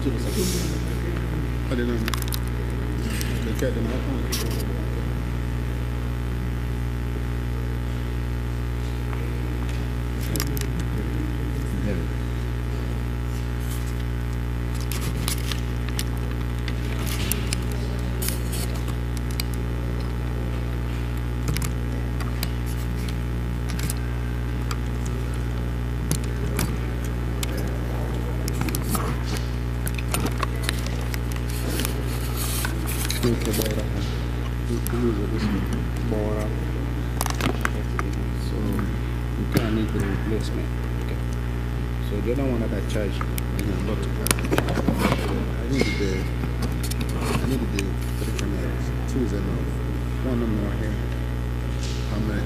I don't know. So you kind of need the replacement. Okay. So the other one that I charged, but I needed the three cameras. Two is enough. One of them right here. How many?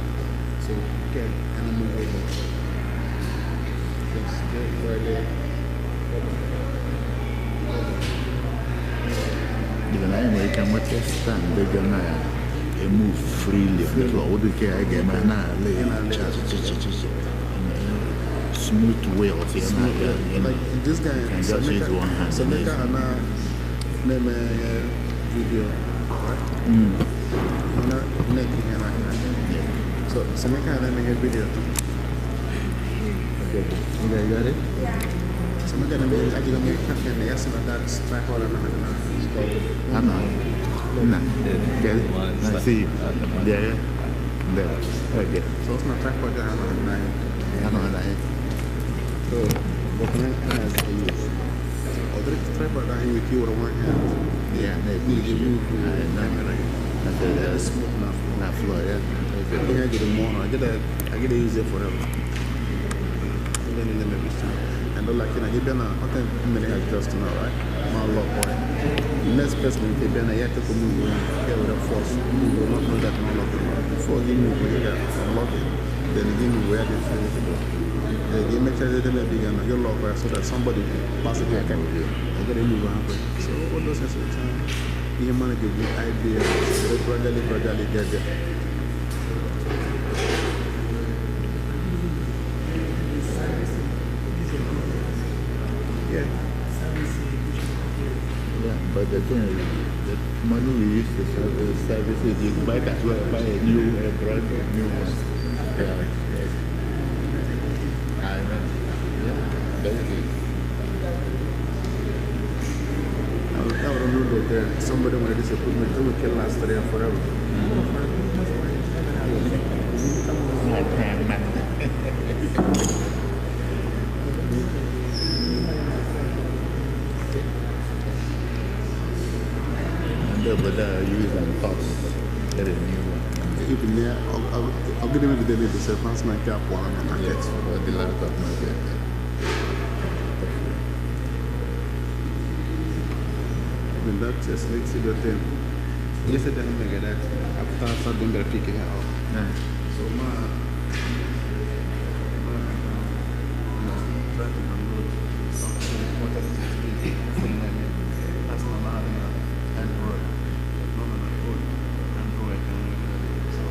So get and I'm move over. Just get right there. Even I can watch a stand, they're gonna move freely. Smooth wheels. Like this guy, can just use one hand. Semeka and name video, right? So Semeka and I video. Okay, you guys got it? Yeah. Semeka and I actually make a yes and that's tripod and I know. No. Get it? I see. Yeah. There. Okay. So it's not tripod that I know. So, what can I use? Or the tripod that with you with one hand. Yeah, you move. That's smooth enough. Not floor, yeah. I think I get it more. I get it easier forever. And then let me see. And like I give you a minute adjust now, right? My lock boy. Next person will be you have to move here with a force. You will not know that no lock. Before you move, you get unlock it. Then you move where they feel to go. You make sure that they may be you lock right so that somebody pass it here can I get a move happen. So all those things with time, you manage the idea, gradually get there. Yeah. Yeah, but the thing is, the money we use to service it, you buy that well, buy a new brand new one. Yeah. I know. Yeah, basically. I would know that somebody wanted this equipment, it would kill last there forever. But use and cost. Get a new one. Even there, I'll get him every day to say, pass my cap one on the market. Yes, for the laptop market. Even that just makes it a thing. Yesterday, I made that after starting the picking it up. So, my trying to download something, what is it? That's not Android. No, Android. So,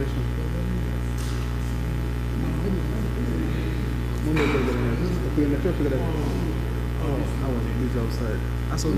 Profession. Oh, I was busy outside. I saw the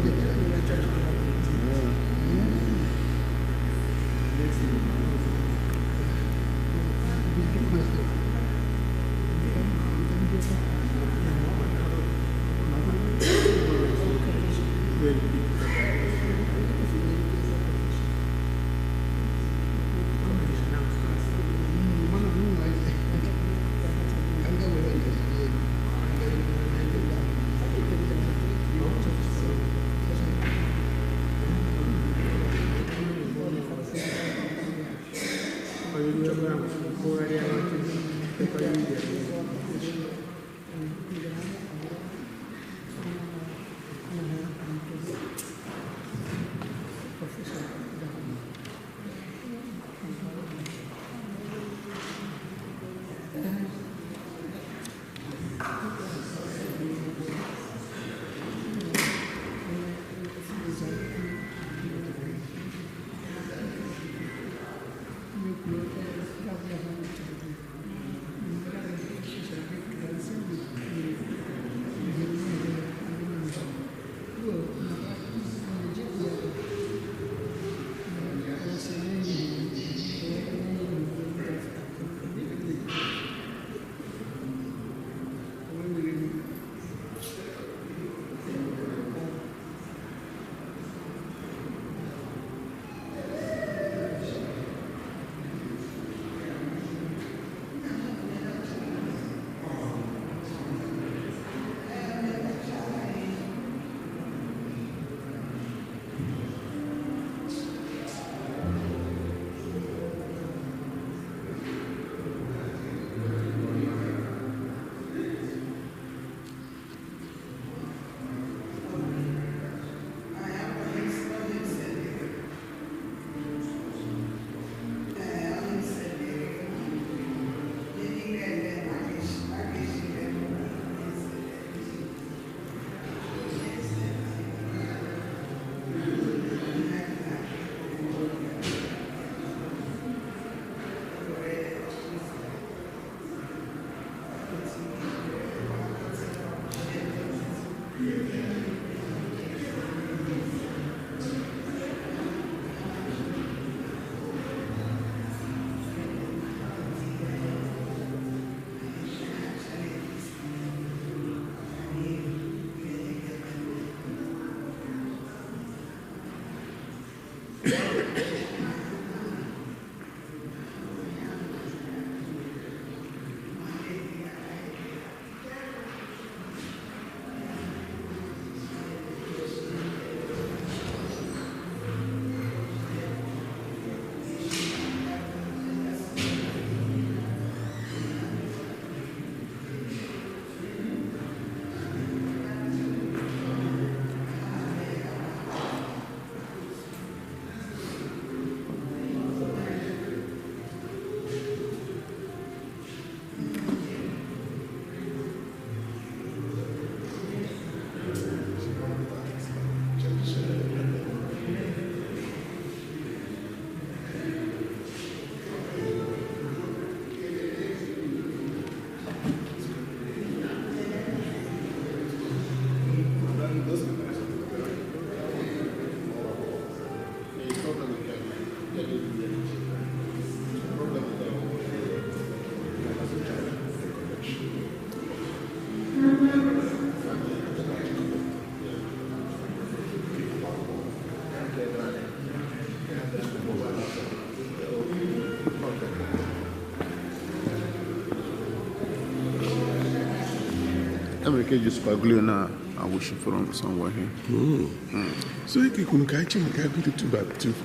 I'm going to just glue now. I wish from somewhere here. Mm. Mm. So you can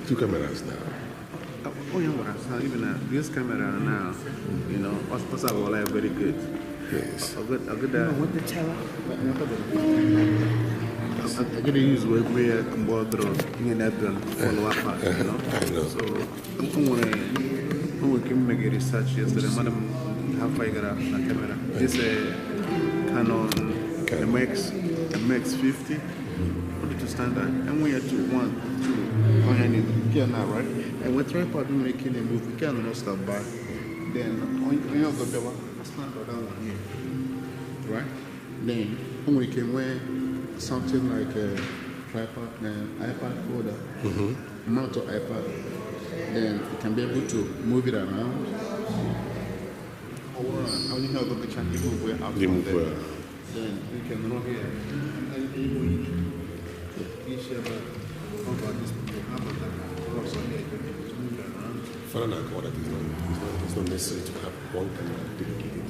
two cameras now. Oh yeah, even this camera now, you know, us are very good. Yes. A good. I get to use where follow up, you know. I know. So I'm going to make a research yesterday. Madam, how far you got a camera? This is a Canon MX50. Put it to standard. And we are 2, 1, 2. Here now, right? And with tripod making a move, we can not stop by. Then on your go stand down one here, right? Then when we can wear something like a tripod, iPad holder, mount to iPad, then you can be able to move it around. Or only have the chance to move out from there. Then we can run here. And each other over this. That it's not necessary to have one camera dedicated.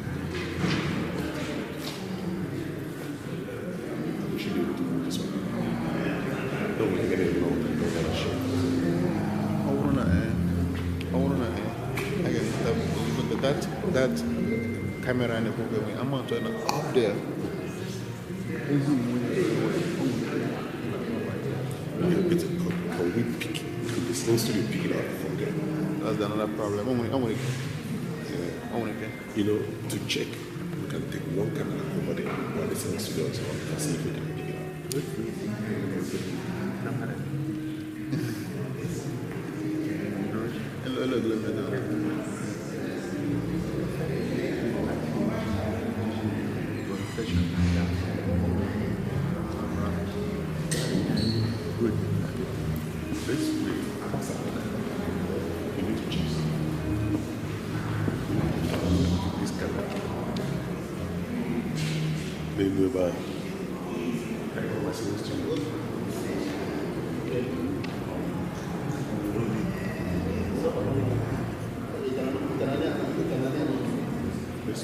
We should be able to move this one. Don't we get it long and don't get a shot. I get that camera and the I'm not up there. Can we pick? Can the Sling Studio pick it up from there? That's another problem. You know, to check, we can take one camera over there while the Sling Studio is on and see if we can pick it up. Good. This way, we need to choose this camera. Maybe by my studio. This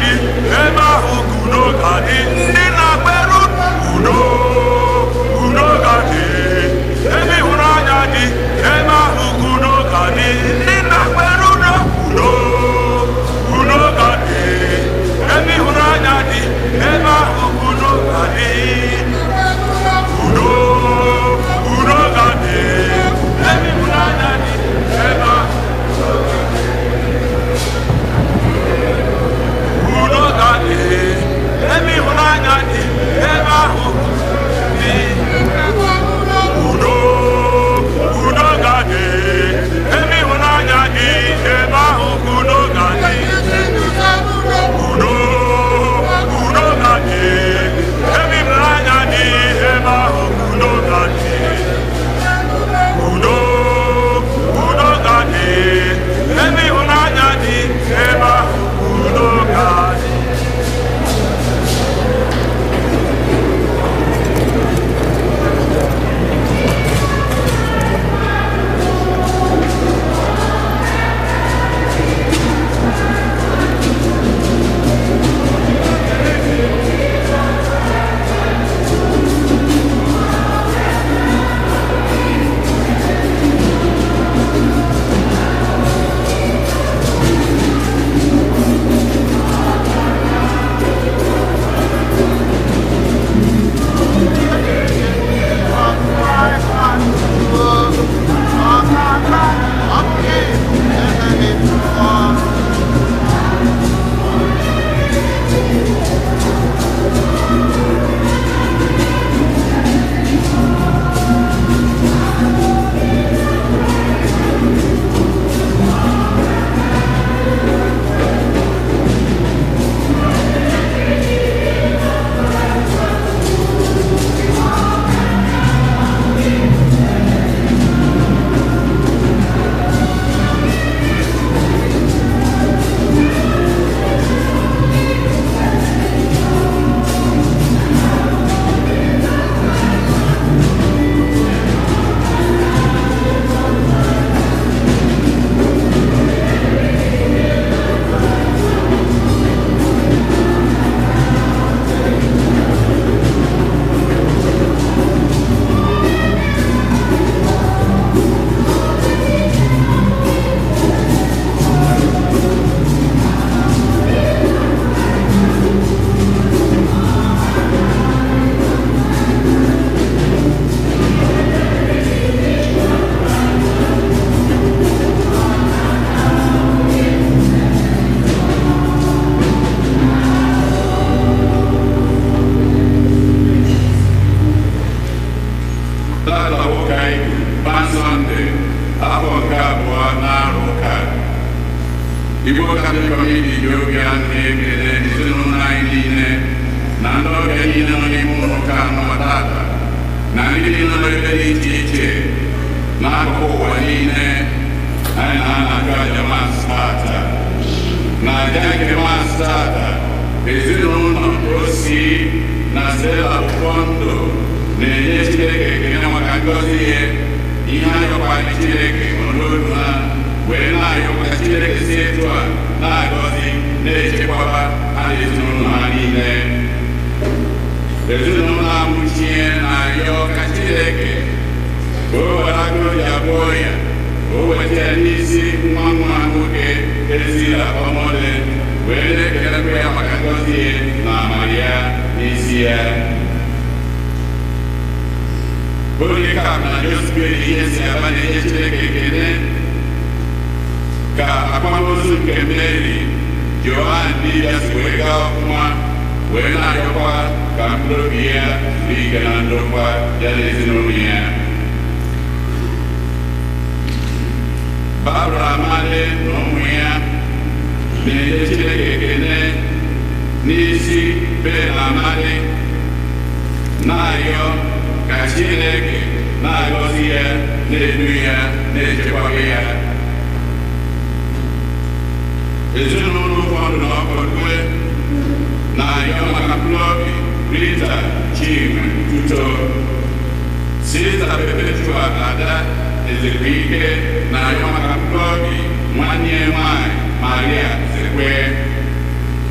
dị, ebe ahụ ka udo ga-adị. Ndị na-akperu udo, udo ga-adị. Ebe ịhụnanya dị, ebe ahụ ka udo ga-adị. Ndị na-akperu udo, udo, udo ga-adị. Ebe ịhụnanya dị, ebe ahụ ka udo ga-adị. Udo, udo ga-adị. Ebe ịhụnanya dị, ebe ahụ udo ga-adị. Ebe ịhụnanya dị, ebe ahụ dị. Udo, udo ga-adị. Ebe ịhụnanya dị, ebe ahụ ka udo ga-adị. Udo, udo ga-adị. Ebe ịhụnanya dị, ebe ahụ ka udo ga-adị. Udo, udo ga-adị. Ebe ịhụnanya dị, ebe ahụ ka udo ga-adị. Tata ụka Igbo, Palm Sunday, afọ nke abụọ na-arụ ụka. Igbo Catholic Community ji obi aṅụrị ekele ezinụlọ anyị niile na ndị ọbịa niile nọ n'ime ụlọ ụka anọ tata na ndị niile nọ n'ebe dị iche iche n'akụkụ ụwa niile. Anyị na-achụ aja Mass tata. Na aja nke Mass tata, ezinụlọ Osi na Stella Ụfọndụ na-enye Chineke ekele maka ngọzi ihe ihe ayọkwara Chineke nọ n'olu ha, wee na-ayọkwa ka Chineke si etu a na-agọzi na-echekwaba ha na ezinụlọ ha niile. Ezinụlọ amụchie na-ayọ ka Chineke ka o were agụụ ji abụọ ya ka o weta ya n'isi nwa nwa ha nwoke Ezira Ọmọdé, wee na-ekelekwa ya maka ngọzi ya na amara ya n'isi ya. Polycarp na Josephine ihe si aba na-enye Chineke ekele ka akwamozu nke Mary Joan dibịa si wee gaa ọfụma, wee na-arịọkwa ka mkpụrụ obi ya zuru ike na ndokwa ya na ezinụlọ ya. Barbara Amadi na ụmụ ya na-enye Chineke ekele n'isi Ben Amadi, na-arịọ ka Chineke na-agọzi ya, na-edu ya, na-echekwaba ya. Ezinụlọ ụfọdụ na ọkọdue na-arịọ maka mkpụrụ obi Rita Chinwe Tuto, Sista Perpetua Ada Ezekuike na-arịọ maka mkpụrụ obi nwanne ya nwanyị Maria Zekwe,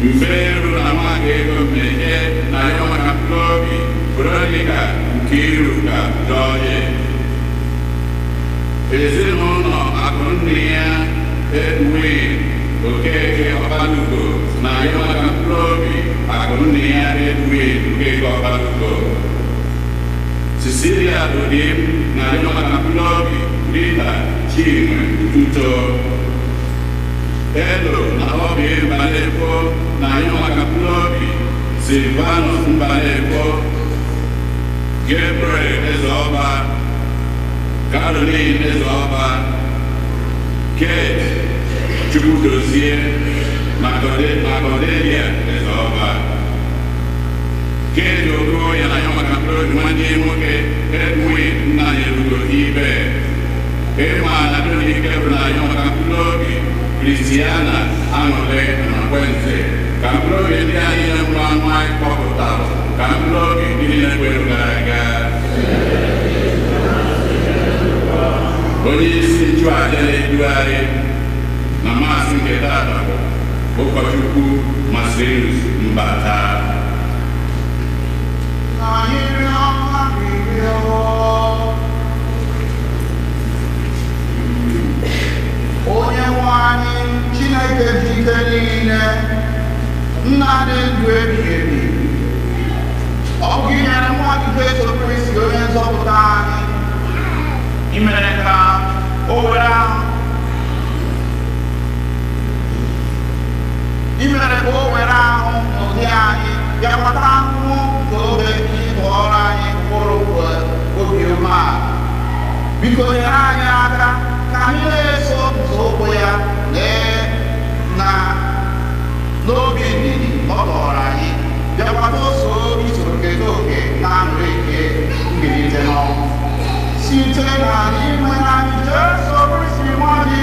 Mferu na Nwaka Ego Mmeje na-ayọ maka mkpụrụ obi Veronica Nkiruka Dọye. Ezinụlọ Akụnne ya Edwin Okeke Ọbalugo na-ayọ maka mkpụrụ obi Akụnne ya Edwin Okeke Ọbalugo. Cecilia Odim na-ayọ maka mkpụrụ obi Rita Chinwe Ututo. Elo na Obi Mbanefo na-ayọ maka mkpụrụ obi Silvanus Mbanefo, Gabriel Ezeọba, Caroline Ezeọba, Kate Chukwudozie na Cordelia Ezeọba. Kate Okoye na-ayọ maka mkpụrụ obi nwanne ya nwoke Edwin Nnanyelugo Ibe. Ịma na Donike bụ na-ayọ maka mkpụrụ obi Christiana Aṅụrị Nwankwentị. Ka mkpụrụ obi ndị anyị nwụrụ anwụ anyị kpọpụtara, ka mkpụrụ obi ndị niile kwere gara aga. Onye isi nchụaja na-edugharị na maasị nke tata bụ ụkọchukwu Marcellus Mbata. Onye nwe anyị Chineke ji ike niile, nna dị ndụ ebighị ebi, ọ bụ gị nyere nwa gị Jesu Kristi onye nzọpụta anyị. I mere ka o were ahụ I mere ka o were ahụ n'ụdị anyị bịakwata ahụhụ nke obe ịtụọrọ anyị mkpụrụ obi umeala. Biko nyere anyị aka ka anyị na-eso nzọụkwụ ya na n'obi ndidi ọ tọrọ anyị, bịakwata oso isoro keta oke na aṅụrị nke mbilite n'ọnwụ site na n'ime anyị Jesu Kristi nwa gị,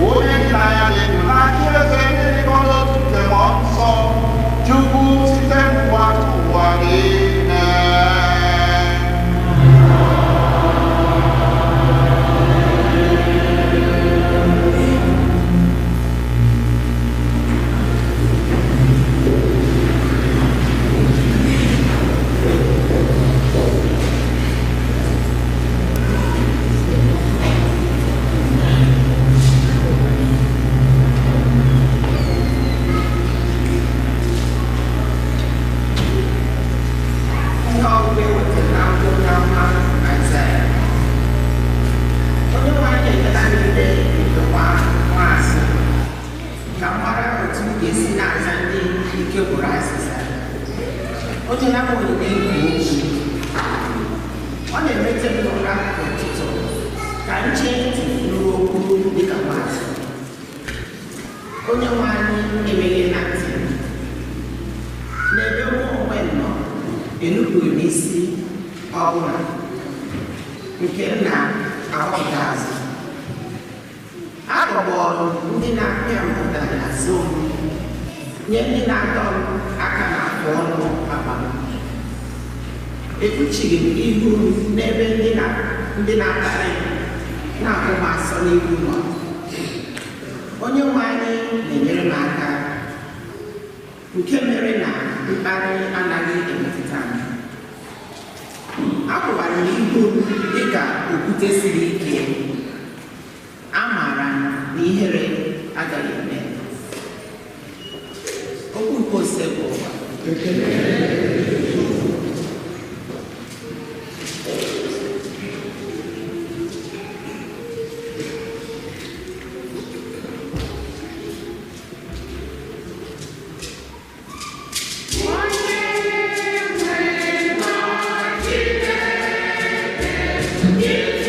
onye gị na ya dị ndụ na Chieze ndị dịkọ n'otu nke Mmụọ Nsọ Chukwu site n'ụwa ụwa niile. Ọ na-emete m n'ụra n'ụtụtụ ka m chee ntị nụrụ okwu dịka mmadụ. Onye nwe anyị emeghela ntị m. N'ebe mụ onwe m nọ, enupụghị m isi ọbụla nke m na-agbapụta azụ. Atọgbọrọ m ndị na-apịa m ụtarị azụ m, nye ndị na-atọ m aka n'afụ ọnụ akpa m. Ekpuchighị m ihu m n'ebe ndị na-akparị m na-akpụ m asọ n'ihu nọ. Onye nwe anyị na-enyere m aka, nke mere na mkparị anaghị emetụta m. Akwụbara m ihu m dịka okwute siri ike. Amaara m na ihere agaghị eme. Okwu nke ose bụ ụwa. Yeah.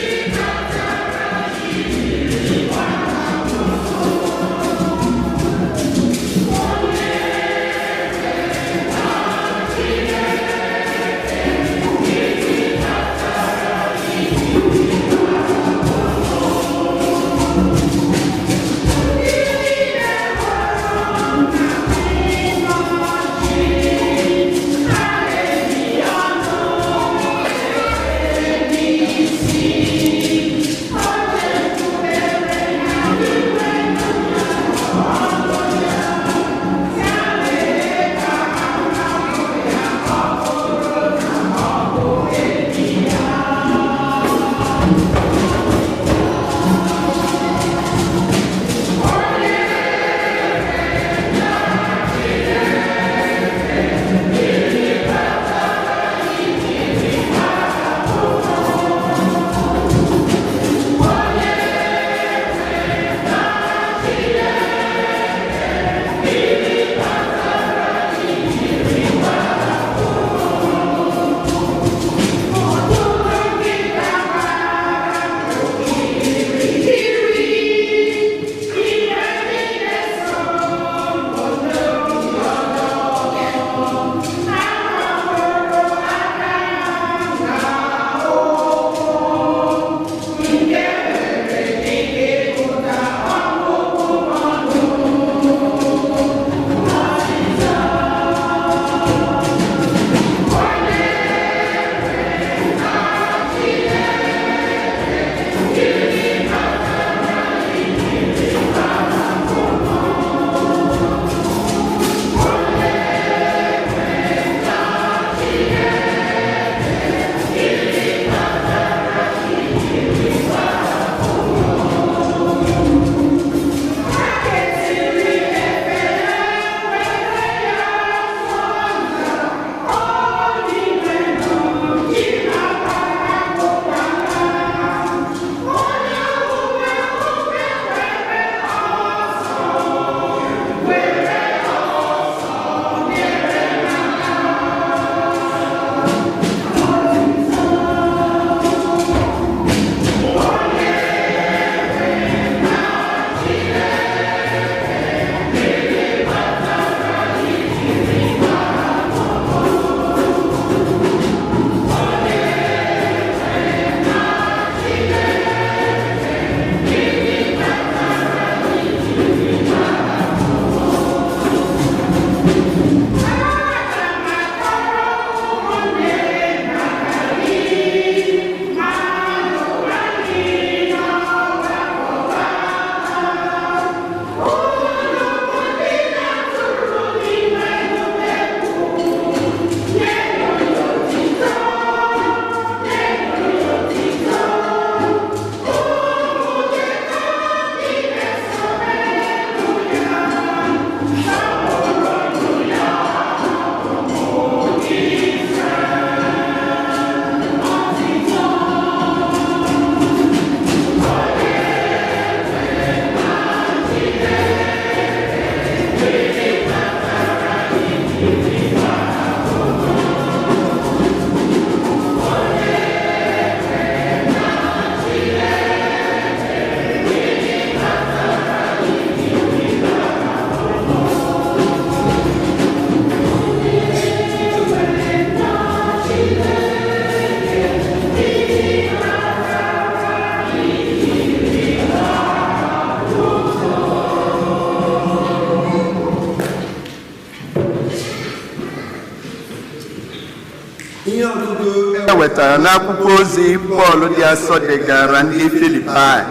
Ihe ọgụgụ e wetara n'akwụkwọ ozi Pọl dị asọ degara ndị Filipaị.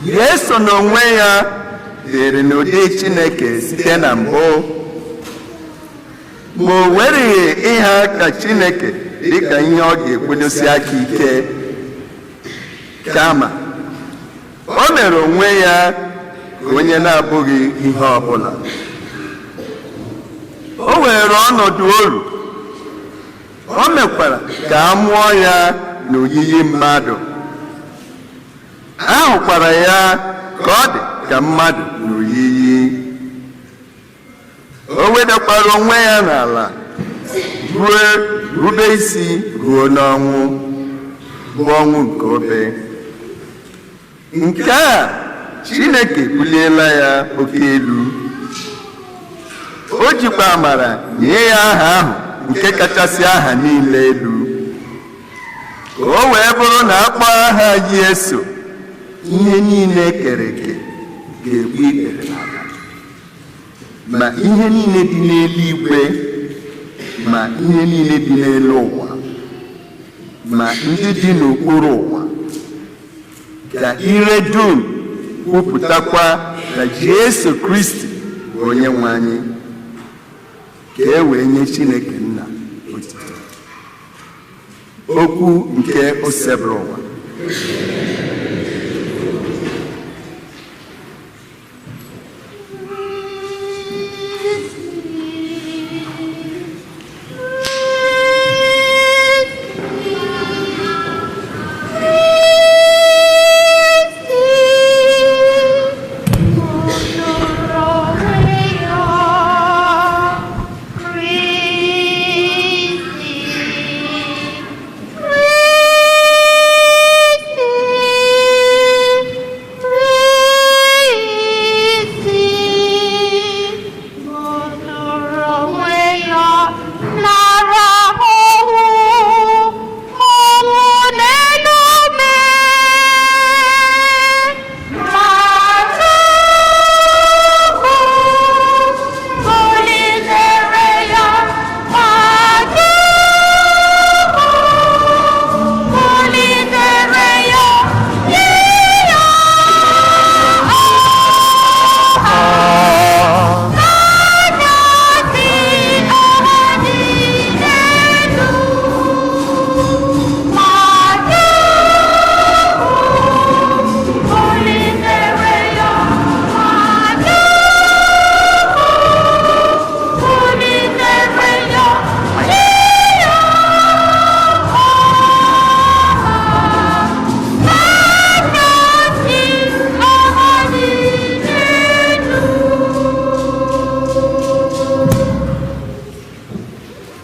Jesu n'onwe ya dịrị n'ụdị Chineke site na mbụ, ma o wereghị ịha ka Chineke dịka ihe ọ ga-ekwedosi aka ike, kama o mere onwe ya ka onye na-abụghị ihe ọbụla. O were ọnọdụ oru, o mekwara ka a mụọ ya n'oyiyi mmadụ. A hụkwara ya ka ọ dị ka mmadụ n'oyiyi. O wedakwara onwe ya n'ala rube isi ruo n'ọnwụ, bụ ọnwụ nke obe. Nke a Chineke buliela ya oke elu. O jikwa amara nye ya aha ahụ nke kachasị aha niile elu, ka o wee bụrụ na a kpọọ aha Jesu, ihe niile e kere eke ga-egbu ikpere n'ala, ma ihe niile dị n'eluigwe, ma ihe niile dị n'elu ụwa, ma ndị dị n'okpuru ụwa, ka ire dum kwupụtakwa na Jesu Kristi bụ onye nwe anyị, ka e wee nye Chineke Nna otuto. Okwu nke Osebụrụwa.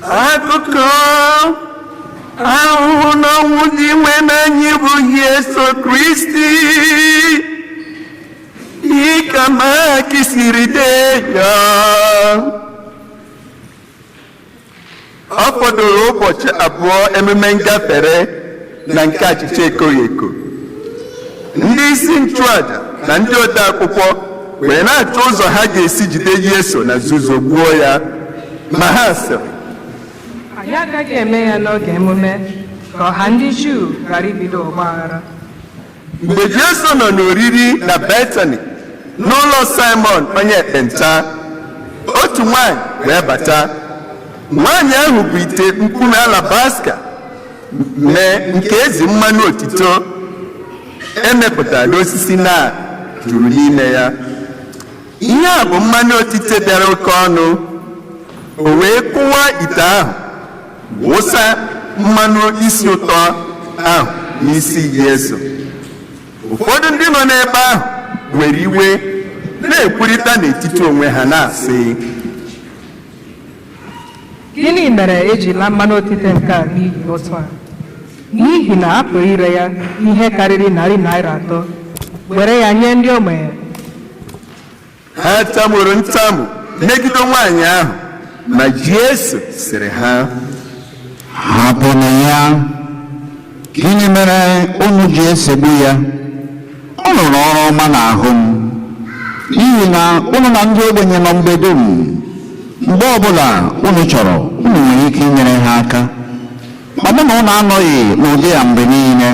Akụkọ ahụhụ n'ọnwụ Dinwenụ anyị bụ Jesu Kristi, dịka Mak siri dee ya. Ọ fọdụrụ ụbọchị abụọ emume ngafere na nke achịcha ekoghị eko. Ndị isi nchụaja na ndị ode akwụkwọ wee na-achọ ụzọ ha ga-esi jide Jesu na nzuzo gbuo ya, ma ha sịrị, Anyị agaghị eme ya n'oge emume ka ọha ndị Juu ghara ibido ọgba aghara. Mgbe Jesu nọ n'oriri na Betani n'ụlọ Simon onye ekpenta, otu nwaanyị wee bata. Nwaanyị ahụ bu ite nkume alabaska mee nke ezi mmanụ otito emepụtara n'osisi nad juru n'ime ya. Ihe a bụ mmanụ otite bịara oke ọnụ. O wee kụwa ite ahụ, wụsa mmanụ isi ụtọ ahụ n'isi Jesu. Ụfọdụ ndị nọ n'ebe ahụ were iwe na-ekwurịta n'etiti onwe ha na-asị, Gịnị mere ejila mmanụ otite nke a n'iyi otu a? N'ihi na a pụrụ ire ya ihe karịrị ₦300, were ya nye ndị ogbenye. Ha tamuru ntamu megide nwaanyị ahụ, ma Jesu sịrị ha, Hapụnụ ya. Gịnị mere unu ji esegbu ya? Ọ rụrụ ọrụ ọma n'ahụ m. N'ihi na unu na ndị ogbenye nọ mgbe dum. Mgbe ọbụla unu chọrọ, unu nwere ike inyere ha aka. Ma mụ na unu anọghị n'ụdị ya mgbe niile.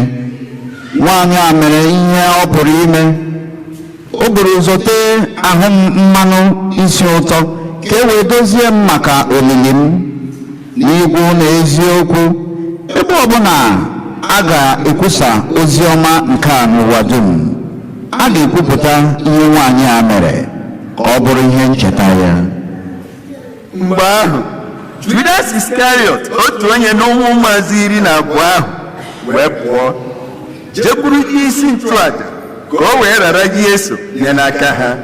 Nwaanyị a mere ihe ọ pụrụ ime. O buru ụzọ tee ahụ m mmanụ isi ụtọ ka e wee dozie m maka olili m. N'ikwu na eziokwu, ebe ọbụla a ga-ekwusa ozi ọma nke a n'ụwa dum, a ga-ekwupụta ihe nwaanyị a mere ka ọ bụrụ ihe ncheta ya. Mgbe ahụ, Judas Iskariọt, otu onye n'ụmụ ụmụazụ 12 ahụ, wee pụọ jekwuru ndị isi nchụaja ka o wee rara Jesu nye n'aka ha.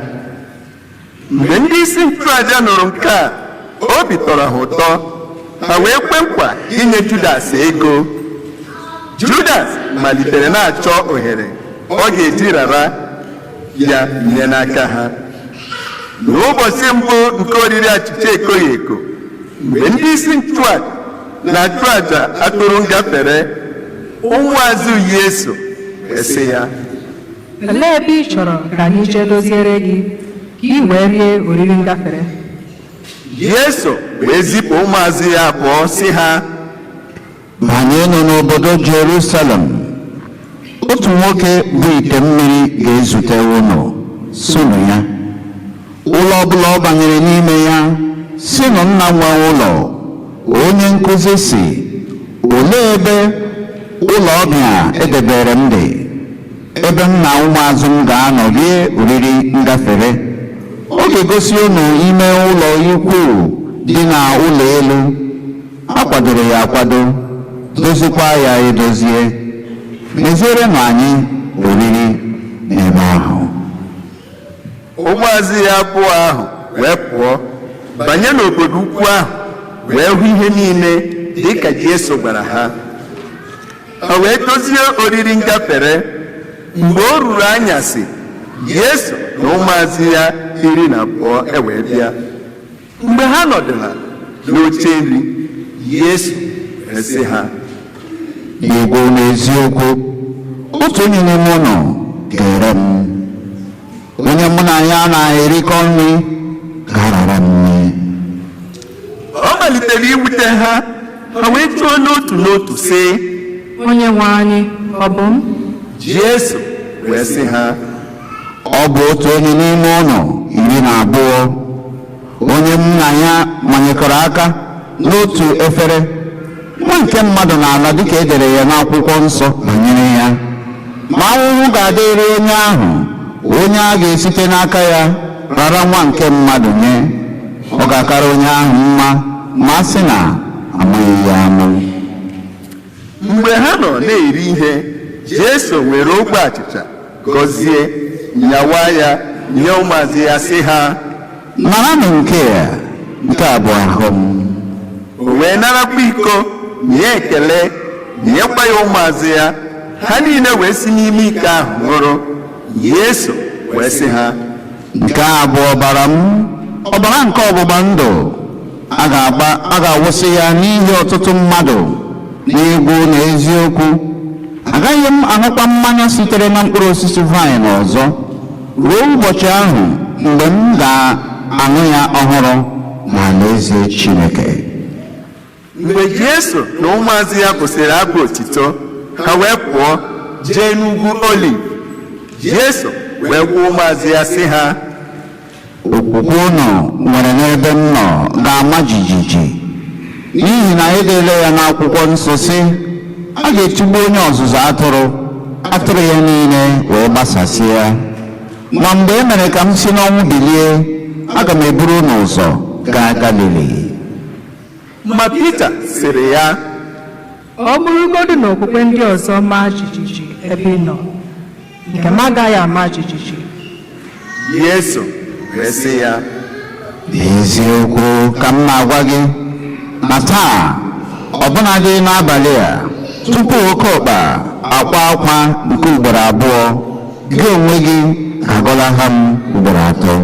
Mgbe ndị isi nchụaja nụrụ nke a, obi tọrọ ha ụtọ, ha wee kwe nkwa inye Judas ego. Judas malitere na-achọ ohere ọ ga-eji rara ya nye n'aka ha. N'ụbọchị mbụ nke oriri achịcha ekoghị eko, mgbe ndị isi nchụaja na-achụ aja atụrụ ngafere, ụmụazụ Yesu wee sị ya, Olee ebe ị chọrọ ka anyị jee doziere gị ka ị wee rie oriri ngafere? Yesu wee zipụ ụmụazụ ya abụọ sị ha, Banyenụ n'obodo Jerusalem. Otu nwoke bụ ite mmiri ga-ezute unu, sonu ya. Ụlọ ọbụla ọ banyere n'ime ya, sinụ nna nwe ụlọ, onye nkụzi si, olee ebe ụlọ ọbịa edebere m dị, ebe m na ụmụazụ m ga-anọ rie oriri ngafere. Ọ ga-egosi unu ime ụlọ ikwu dị na ụlọ elu. A kwadoro ya akwado, dozikwa ya edozie. Mezierenụ anyị oriri n'ebe ahụ. Ụmụazụ ya abụọ ahụ wee pụọ banye n'obodo ukwu ahụ, wee hụ ihe niile dịka Jesu gwara ha. Ha wee dozie oriri ngafere. Mgbe o ruru anyasị, Jesu na ụmụazụ ya 12 ewee bịa. Mgbe ha nọdụla n'oche nri, Yesu wee sị ha, N'ikwu n'eziokwu, otu onye n'ime unu ga-ere m. Onye mụ na ya na-erikọ nri ga-arara m nye. Ọ malitere iwute ha, ha wee jụọ n'otu n'otu sị, Onye nwe anyị, ọ bụ m? Jesu wee sị ha, Ọ bụ otu onye n'ime unu 12, onye m na ya manyekọrọ aka n'otu efere. Nwa nke mmadụ na-ala dịka e dere ya n'akwụkwọ nsọ banyere ya. Ma ahụhụ ga-adịrị onye ahụ, onye a ga-esite n'aka ya rara nwa nke mmadụ nye. Ọ ga-akara onye ahụ mma ma a sị na amaghị ya amụ. Mgbe ha nọ na-eri ihe, Jesu were ogbe achịcha gọzie, nyawa ya, nye ụmụazụ ya sị ha, Naranụ nke a, nke a bụ ahụ m. O wee narakwa iko, nye ekele, nyekwa ya ụmụazụ ya. Ha niile wee si n'ime iko ahụ ṅụrụ. Yesu wee sị ha, Nke a bụ ọbara m, ọbara nke ọgbụgba ndụ. A ga-awụsị ya n'ihi ọtụtụ mmadụ n'egwu na eziokwu. Agaghị m aṅụkwa mmanya sitere na mkpụrụ osisi vaịn ọzọ ruo ụbọchị ahụ mgbe m ga-aṅụ ya ọhụrụ n'alaeze Chineke. Mgbe Jesu na ụmụazụ ya kwụsịrị abụ otito, ha wee pụọ jee n'ugwu Oliv. Jesu wee gwa ụmụazụ ya sị ha, Okwukwe unu nwere n'ebe m nọ ga-ama jijiji, n'ihi na edela ya n'akwụkwọ nsọ sị, a ga-etigbu onye ọzụzụ atụrụ, atụrụ ya niile wee gbasasịa. Ma mgbe e mere ka m si n'ọnwụ bilie, aga m eburu unu ụzọ gaa Galili. Ma Pita sịrị ya, Ọ bụrụgodu na okwukwe ndị ọzọ maa jijiji ebe ị nọ, nke m agaghị ama jijiji. Yesu wee sị ya, N'eziokwu ka m na-agwa gị na taa, ọbụnadị n'abalị a, tupu oke ọkpa akwa akwa nke ugboro abụọ, gị onwe gị agọlaha m ugboro atọ.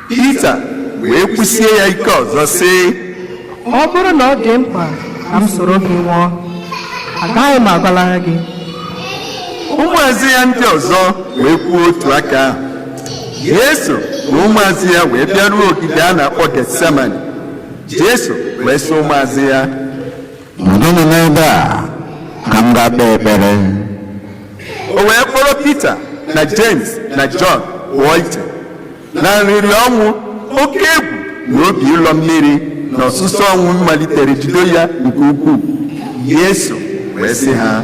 Pita wee kwusie ya ike ọzọ sị, Ọ bụrụ na ọ dị mkpa ka m soro gị nwụọ, agaghị m agọlara gị. Ụmụazị ya ndị ọzọ wee kwuo otu aka ahụ. Jesu na ụmụazị ya wee bịaruo ogige a na-akpọ Getsemani. Jesu wee sị ụmụazị ya, Nọdụnụ n'ebe a ka m gaa kpee ekpere. O wee kpọrọ Pita na James na Jọn pụọ iche. Na nrịrị ọnwụ, oke egwu na obi ịlọ mmiri na ọsụsọ ọnwụ malitere jido ya nke ukwuu. Yesu wee sị ha,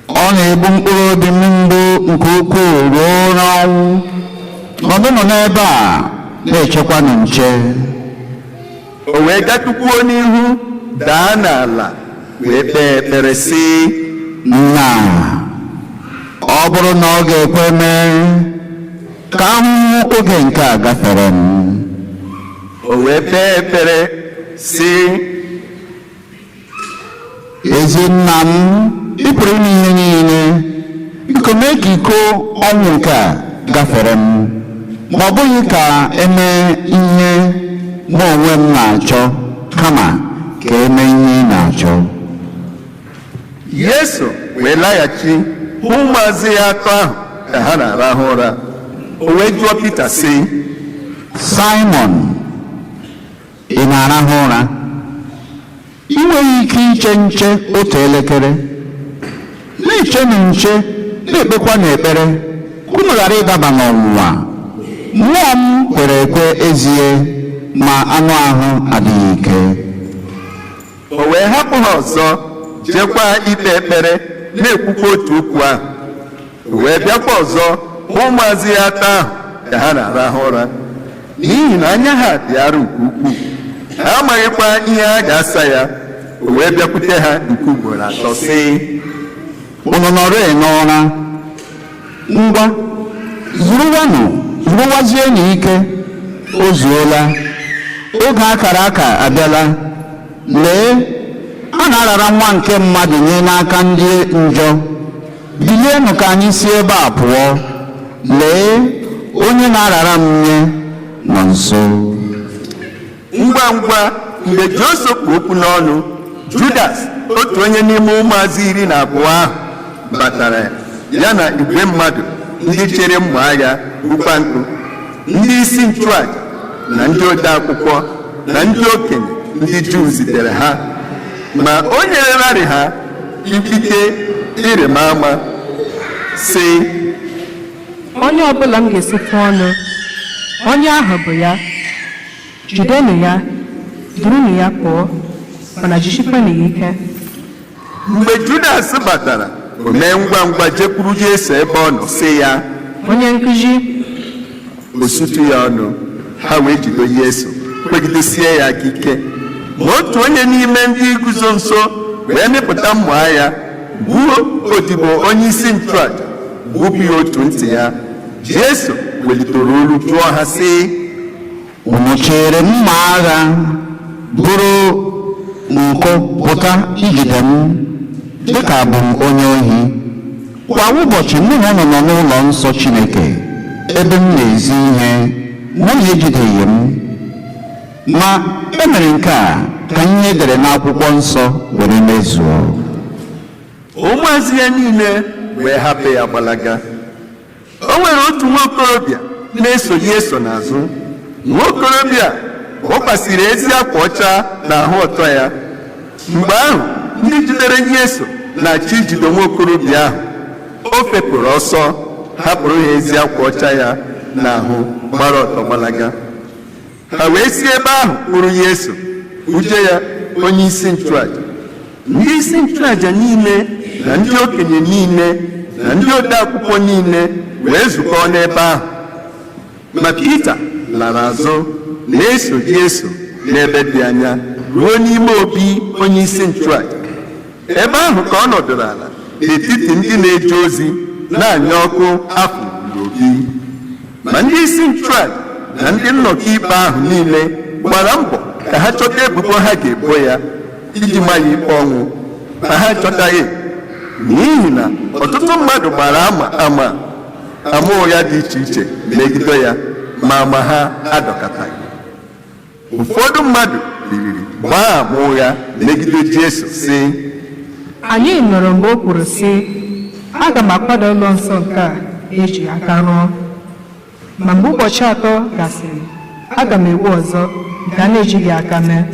Ọ na-egbu mkpụrụ obi m mgbu nke ukwuu ruo n'ọnwụ. Nọdụnụ n'ebe a na-echekwanụ nche. O wee gatụkwuo n'ihu, daa n'ala, wee kpee ekpere sị, Nna, ọ bụrụ na ọ ga-ekwe mee, ka ahụhụ oge nke a gafere m. O wee kpee ekpere sị, Ezi nna m, ị pụrụ ime ihe niile. Biko mee ka iko ọnwụ nke a gafere m. Ma ọ bụghị ka emee ihe mụ onwe m na-achọ, kama ka emee ihe ị na-achọ. Yesu wee laghachi hụ ụmụazị ya atọ ahụ ka ha na-arahụ ụra. O wee jụọ Pita sị, Simon, ị na-arahụ ụra? Ị nweghị ike iche nche otu elekere? Na-echenụ nche, na-ekpekwa n'ekpere, ka unu ghara ịdaba n'ọnwụnwa. Mmụọ m kwere ekwe ezie, ma anụ ahụ adịghị ike. O wee hapụ ha ọzọ, jekwa ikpe ekpere, na-ekwukwa otu okwu ahụ. O wee bịakwa ọzọ hụ ụmụazị ya atọ ahụ ka ha na-arahụ ụra, n'ihi na anya ha dị arọ nke ukwuu, ha amaghịkwa ihe ha ga-asa ya. O wee bịakwute ha nke ugboro atọ sị, Unu nọrọ n'ụra? Ngwa, zuruwanụ, zuruwazienụ ike. O zuola. Oge akara aka abịala. Lee, a na-arara nwa nke mmadụ nye n'aka ndị njọ. Bilienụ ka anyị si ebe a pụọ. Lee, onye na-arara m nye nọ nso. Ngwa ngwa mgbe Josef kpụ okwu n'ọnụ, Judas, otu onye n'ime ụmụazị 12 ahụ, batara, ya na igwe mmadụ ndị chere mma agha bukwa nkụ, ndị isi nchụaja na ndị ode akwụkwọ na ndị okenye ndị Juu zitere ha. Ma o nyererarị ha ikike ịrịba ama, sị, Onye ọbụla m ga-esitụ ọnụ, onye ahụ bụ ya. Jidenụ ya, durunụ ya pụọ, mana jisikwanụ ya ike. Mgbe Judas batara, o mee ngwa ngwa jekwuru Jesu ebe ọ nọ, sị ya, Onye nkụzi. O sutu ya ọnụ. Ha wee jido Yesu, kwegidesie ya aka ike. Ma otu onye n'ime ndị guzo nso wee mịpụta mma agha, gbuo odibo onye isi nchụaja, gbupụ ya otu ntị ya. Jesu welitere olu jụọ ha sị, Unu chere mma agha bụrụ nkụ pụta ijide m dịka abụ m onye ohi? Kwa ụbọchị mụ na unu nọ n'ụlọ nsọ Chineke ebe m na-ezi ihe, mụ na ejideghị m. Ma e mere nke a ka ihe edere n'akwụkwọ nsọ were mezuo. Ụmụazị ya niile wee hapụ ya gbalaga. O nwere otu nwaokorobịa na-eso Yesu n'azụ. Nwaokorobịa wụkwasịrị ezi akwa ọcha n'ahụ ọtọ ya. Mgbe ahụ ndị jidere Yesu na-achọ ijide nwaokorobịa ahụ, o fepụrụ ọsọ, hapụrụ ha ezi akwa ọcha ya n'ahụ, gbara ọtọ gbalaga. Ha wee si ebe ahụ kpụrụ Yesu uje ya onye isi nchụaja. Ndị isi nchụaja niile na ndị okenye niile na ndị ode akwụkwọ niile wee zukọọ n'ebe ahụ. Ma Pita lara azụ na-eso Jesu n'ebe dị anya ruo n'ime obi onye isi nchụaja. Ebe ahụ ka ọ nọdụrụ ala n'etiti ndị na-eje ozi, na-anya ọkụ afọ n'obi. Ma ndị isi nchụaja na ndị nnọkọ ikpe ahụ niile gbara mbọ ka ha chọta ebubo ha ga-ebo ya iji ma ya ikpe ọnwụ, ma ha achọtaghị, n'ihi na ọtụtụ mmadụ gbara ama ụgha dị iche iche megide ya, ma ama ha adọkataghị. Ụfọdụ mmadụ biliri gbaa ama ụgha megide Jesu, sị: Anyị nụrụ mgbe o kwuru, sị, 'Aga m akwada ụlọ nsọ nke a eji aka rụọ, ma mgbe ụbọchị 3 gasịrị, aga m ewu ọzọ nke a na-ejighị aka mee.'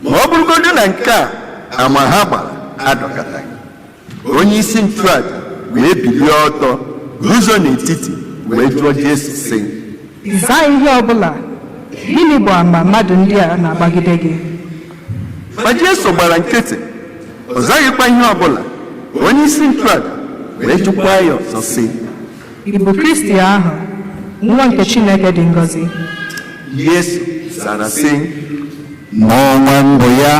Ma ọ bụrụgodị na nke a ama ha gbara adọkataghị, onye isi nchụaja wee bilie ọtọ guzo n'etiti wee jụọ Jesu, sị: Zaa ihe ọbụla. Gịnị bụ ama mmadụ ndị a na-agbagide gị? Ma Jesu gbara nkịtị, ọ zaghịkwa ihe ọbụla. Onye isi nchụaja wee jụkwa ya ọzọ, sị: Ị bụ Kristi ahụ, nwa nke Chineke dị ngọzi? Yesu zara, sị: Mụ onwe m bụ ya.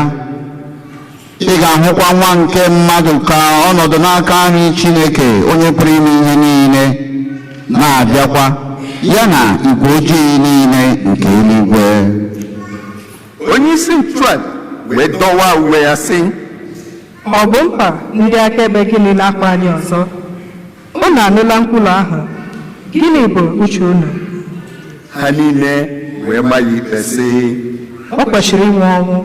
Ị ga-ahụkwa nwa nke mmadụ ka ọnọdụ n'aka nri Chineke onye pụrụ ime ihe niile, na-abịakwa ya na igwe ojii niile nke eluigwe. Onye isi nchụaja wee dọwa uwe ya, sị: Ọ bụ mkpa ndị akaebe gịnị na-akpa anyị ọzọ? Unu anụla nkwulu ahụ. Gịnị bụ uche unu? Ha niile wee gba ya ikpe, sị: O kwesịrị ịnwụ ọnwụ.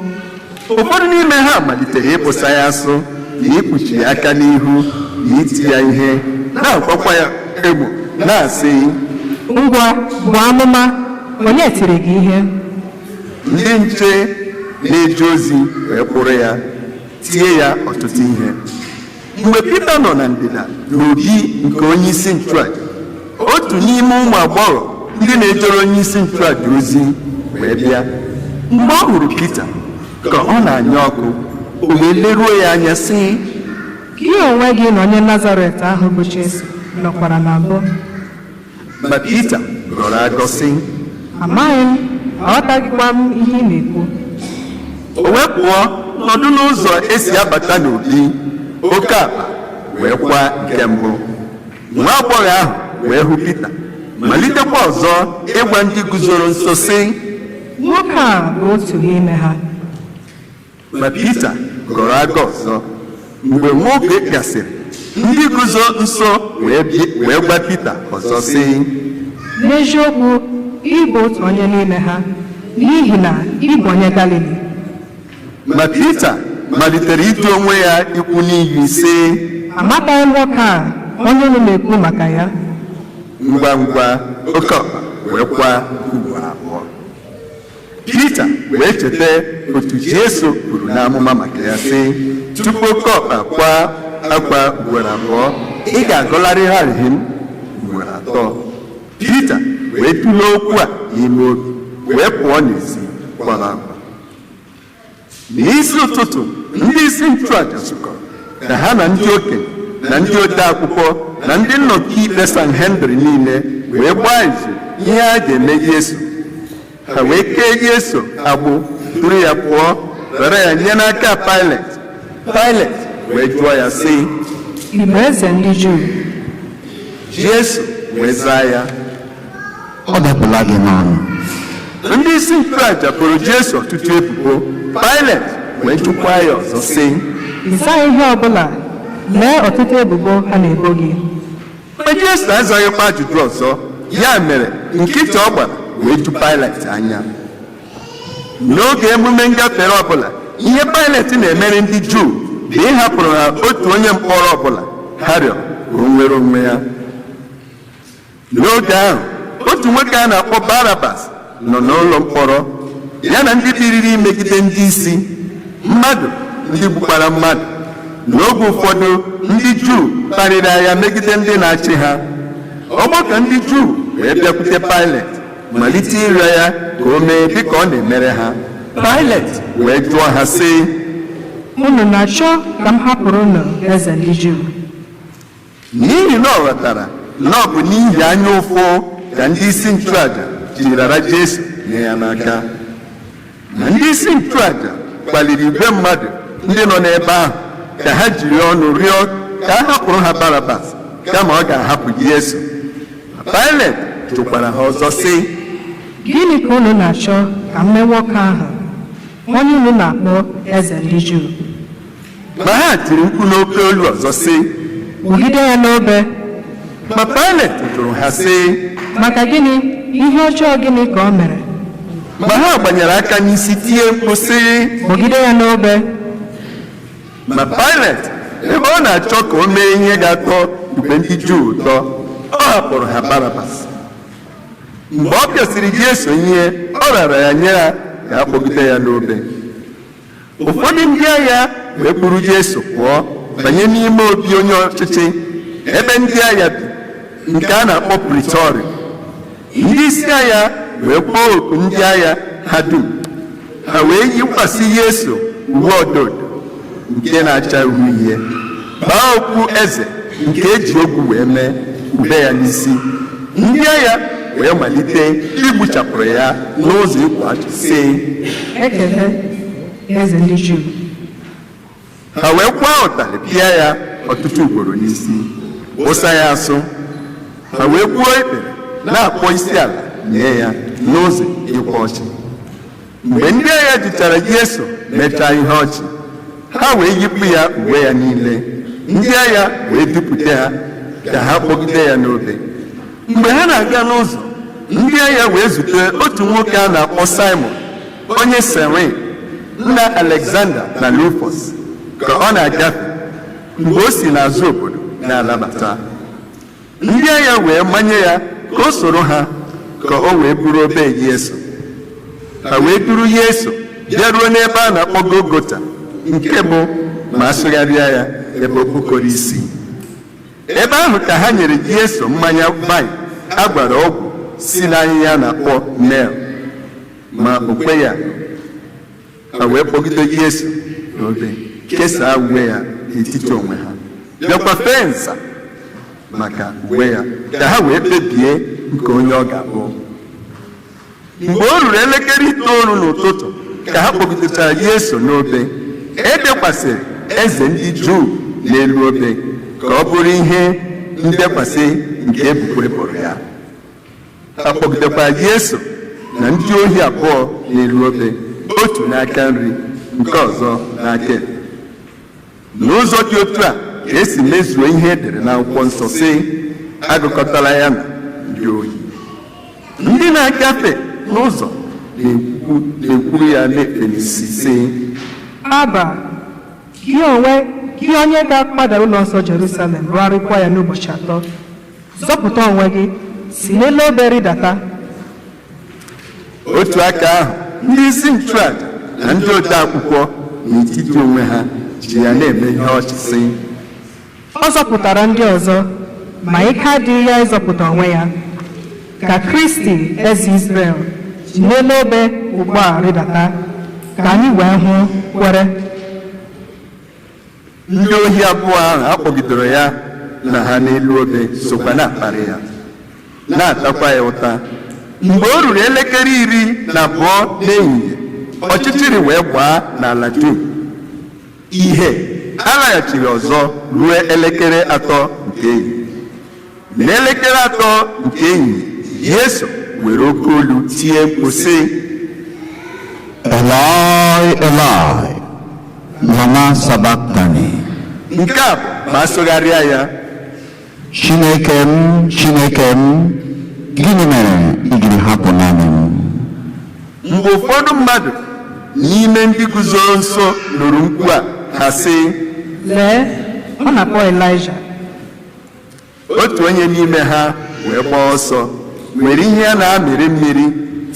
Ụfọdụ n'ime ha malitere ịkpụsa ya asụ na ikpuchi ya aka n'ihu na iti ya ihe, na-akwakwa ya emo, na-asị: Ngwa, bụ amụma, onye tiri gị ihe? Ndị nche na-eje ozi wee kpụrụ ya, tie ya ọtụtụ ihe. Mgbe Pita nọ na ndịda n'obi nke onye isi nchụaja, otu n'ime ụmụ agbọghọ ndị na-ejere onye isi nchụaja ozi wee bịa. Mgbe ọ hụrụ Pita ka ọ na-anya ọkụ, o wee leruo ya anya, sị: Gị onwe gị na onye Nazaret ahụ bụ Jesu nọkwara na mbụ. Ma Pita gọrọ agọ, sị: Amaghị m, aghọtaghịkwa m ihe ị na-ekwu. O wee pụọ nọdụ n'ụzọ esi abata n'obi. Oke akpa wee kwa nke mbụ. Nwa agbọghọ ahụ wee hụ Pita, malitekwa ọzọ ịgwa ndị guzoro nso, sị: Nwoke a bụ otu n'ime ha. Ma Pita gọrọ agọ ọzọ. Mgbe nwa oge gasịrị, ndị guzo nso wee gwa Pita ọzọ, sị: N'eziokwu, ị bụ otu onye n'ime ha, n'ihi na ị bụ onye Galili. Ma Pita malitere ịdụ onwe ya ikwu n'iyi, sị: Amataghị m nwoke a onye unu na-ekwu maka ya. Ngwa ngwa, oke ọkpa wee kwa ugboro abụọ. Pita wee cheta otu Jesu kwuru n'amụma maka ya, sị, "Tupu oke ọkpa kwa akwa ugboro abụọ, ị ga-agọlarịgharị m ugboro atọ." Pita wee tụlee okwu a n'ime obi, wee pụọ n'ezi kwara akwa. N'isi ụtụtụ, ndị isi nchụaja zukọrọ ka ha na ndị okenye na ndị ode akwụkwọ na ndị nnọkọ ikpe Sanhedrin niile wee gbaa izu ihe a ga-eme Yesu. Ha wee kee Yesu agbụ, duru ya pụọ, rara ya nye n'aka Pilet. Pilet wee jụọ ya, sị: Ị bụ eze ndị Juu? Jesu wee zaa ya: Ọ dapụla gị n'ọnụ. Ndị isi nchụaja boro Jesu ọtụtụ ebubo. Pilet wee jụkwa ya ọzọ, sị: Ị zaghị ihe ọbụla. Lee ọtụtụ ebubo ha na-ebo gị. Ma Jesu azaghịkwa ajụjụ ọzọ. Ya mere nkịtị ọ gbara wee ju Pilet anya. N'oge emume ngafere ọbụla, ihe Pilet na-emere ndị Juu bụ ịhapụrụ ha otu onye mkpọrọ ọbụla ha rịọrọ ka o nwere onwe ya. N'oge ahụ, otu nwoke a na-akpọ Barabas nọ n'ụlọ mkpọrọ, ya na ndị biriri imegide ndị isi mmadụ, ndị gbukwara mmadụ. N'oge ụfọdụ, ndị Juu kparịrị agha megide ndị na-achị ha. Ọgbakọ ndị Juu wee bịakwute Pilet, malite ịrịọ ya ka o mee dịka ọ na-emere ha. Pilet wee jụọ ha, sị: Unu na-achọ ka m hapụrụ unu eze ndị Juu? N'ihi na ọ ghọtara na ọ bụ n'ihi anya ụfụ ka ndị isi nchụaja jiri rara Jesu nye ya n'aka. Ma ndị isi nchụaja kpaliri igwe mmadụ ndị nọ n'ebe ahụ ka ha jiri ọnụ rịọ ka a hapụrụ ha Barabas kama ọ ga-ahapụ Yesu. Pilet jụkwara ha ọzọ sị, Gịnị ka unu na-achọ ka m mee nwoke ahụ, onye unu na-akpọ eze ndị Juu? Ma ha tiri mkpu n'oke olu ọzọ sị, Kpọgide ya n'obe. Ma Paịlet jụrụ ha sị, Maka gịnị? Ihe ọjọọ gịnị ka o mere? Ma ha gbanyere aka n'isi tie mkpu sị, Kpọgide ya n'obe. Ma Paịlet, ebe ọ na-achọ ka o mee ihe ga-atọ igwe ndị Juu ụtọ, ọ hapụrụ ha Barabas. Mgbe ọ pịasịrị Jesu ihe, ọ rara ya nye ha ka a kpọgide ya n'obe. Ụfọdụ ndị agha wee kpụrụ Jesu pụọ banye n'ime obi onye ọchịchị, ebe ndị agha bi, nke a na-akpọ Pretoria. Ndị isi agha wee kpọọ oku ndị agha ha dum. Ha wee yikwasị Jesu uwe ododo nke na-acha uhie, baa okpu eze nke eji ogwu wee mee ube ya n'isi. Ndị agha wee malite igbuchapụrụ ya n'ụzọ ịkwa achị sị, Ekele eze ndị Juu. Ha wee kwaa ụtarị pịa ya ọtụtụ ugboro n'isi, wụsa ya asụ. Ha wee gbuo ikpere na-akpọ isi ala nye ya n'ụzọ ịkwa ọchị. Mgbe ndị agha jichara Jesu mechaa ihe ọchị, ha wee yipụ ya uwe ya niile. Ndị agha wee dupụta ha ka ha kpọgide ya n'obe. Mgbe ha na-aga n'ụzọ, ndị agha wee zute otu nwoke a na-akpọ Simon, onye Sirin, nna Alexander na Rufus, ka ọ na-agafe mgbe o si n'azụ obodo na-alabata. Ndị agha wee manye ya ka o soro ha ka o wee buru obe Jesu. Ha wee duru Jesu bịaruo n'ebe a na-akpọ Golgota, nke bụ ma asụgharịa ya ebe okpokoro isi. Ebe ahụ ka ha nyere Jesu mmanya vaịn a gwara ọgwụ si n'ahịhịa na-akpọ mel, ma o kweghị aṅụ. Ha wee kpọgide Jesu n'obe, kesaa uwe ya n'etiti onwe ha, bịakwa fee nza maka uwe ya ka ha wee kpebie nke onye ọ ga-abụ. Mgbe o ruru elekere 9 n'ụtụtụ ka ha kpọgidechara Jesu n'obe, e dekwasịrị eze ndị Juu n'elu obe ka ọ bụrụ ihe ndekwasị nke ebubo eboro ya. Ha kpọgidekwara Jesu na ndị ohi abụọ n'elu obe, otu n'aka nri nke ọzọ n'aka ekpe. N'ụzọ dị otu a ka esi mezuo ihe edere n'akwụkwọ nsọ sị, agụkọtala ya na ndị ohi. Ndị na-agafe n'ụzọ na-ekwuru ya na-ekpe n'isi sị, Aba, gị onye ga-akpada ụlọ nsọ Jerusalem rụgharịkwa ya n'ụbọchị 3, zọpụta onwe gị, si n'elu obe rịdata. Otu aka ahụ, ndị isi nchụaja na ndị ode akwụkwọ n'etiti onwe ha ji ya na-eme ihe ọchị sị, Ọ zọpụtara ndị ọzọ, ma ike adịghị ya ịzọpụta onwe ya. Ka Kristi eze Izrel si n'elu obe ugbu a rịdata, ka anyị wee hụ kwere. Ndị ohi abụọ ahụ akpọgidere ya na ha n'elu obe sokwa na-akparị ya, na-atakwa ya ụta. Mgbe o ruru elekere 12 n'ehihie, ọchịchịrị wee gbaa n'ala dum. Ihe alaghachiri ọzọ ruo elekere 3 nke ehihie. N'elekere 3 nke ehihie, Jesu were oke olu tie mkpu sị, Eloi, Eloi, lama sabachthani. Nke a bụ ma asụgharịa ya, Chineke m, Chineke m, gịnị mere i jiri hapụ naanị m? Mgbe ụfọdụ mmadụ n'ime ndị guzoro nso nụrụ mkpu a, ha sị, Lee, ọ na-akpọ Elaịja. Otu onye n'ime ha wee gbaa ọsọ, were ihe a na-amịrị mmiri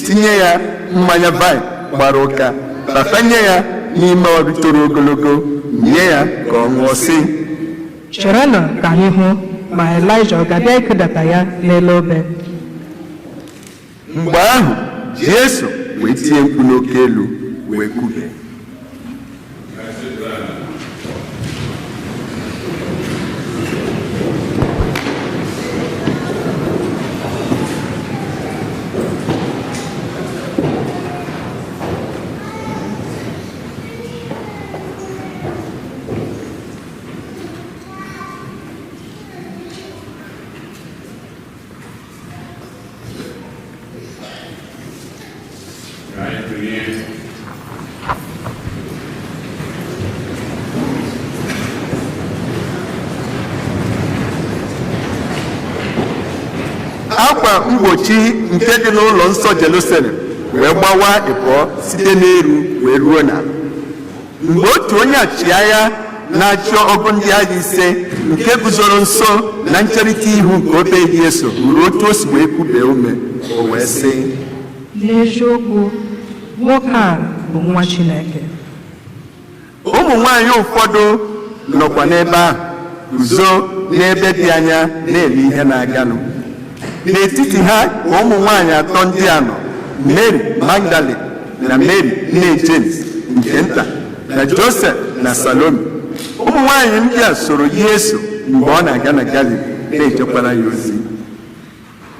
tinye ya mmanya vaịn gbara ụka, tafanye ya n'ime ọrụ toro ogologo, nye ya ka ọ ṅụọ sị, Cherenụ ka anyị hụ ma Elaịja ọ ga-abịa ikudata ya n'elu obe. Mgbe ahụ Jesu wee tie mkpu n'oke elu wee kwube. Ka anyị tụnye. Akwa mgbochi nke dị n'ụlọ nsọ Jerusalem wee gbawa ịbụọ site n'elu wee ruo n'ala. Mgbe otu onye ọchịagha na-achị ọgụ ndị agha 5 nke guzoro nso na ncherịta ihu nke obe Jesu hụrụ otu o si wee kubie ume, o wee sị, N'eziokwu, nwoke a bụ nwa Chineke. Ụmụ nwaanyị ụfọdụ nọkwa n'ebe ahụ guzo n'ebe dị anya na-ele ihe na-aganụ. N'etiti ha ka ụmụ nwaanyị atọ ndị a nọ, Mary Magdalene na Mary nne James nke nta na Joseph na Salome. Ụmụ nwaanyị ndị a soro Yesu mgbe ọ na-aga na Galili na-ejekwara ya ozi.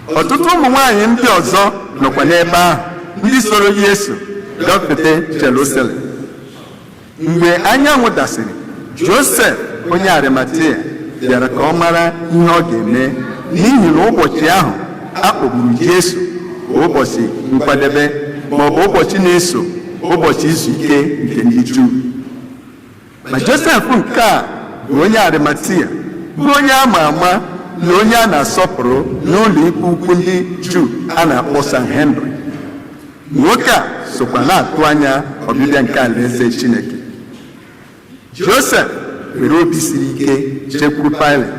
Ọtụtụ ụmụ nwaanyị ndị ọzọ nọkwa n'ebe ahụ, ndị soro Yesu gafete Jerusalem. Mgbe anyanwụ dasịrị, Josef onye Arimatia bịara ka ọ mara ihe ọ ga-eme, n'ihi na ụbọchị ahụ a kpọgburu Jesu bụ ụbọchị nkwadebe ma ọ bụ ụbọchị na-eso ụbọchị izu ike nke ndị Juu. Ma Josef nke a bụ onye Arimatia, bụ onye a ma ama na onye a na-asọpụrụ n'ụlọ ikpe ukwu ndị Juu a na-akpọ Sanhedrin. Nwoke a sokwa na-atụ anya ọbịbịa nke alaeze Chineke. Josef were obi siri ike jekwuru Pilet,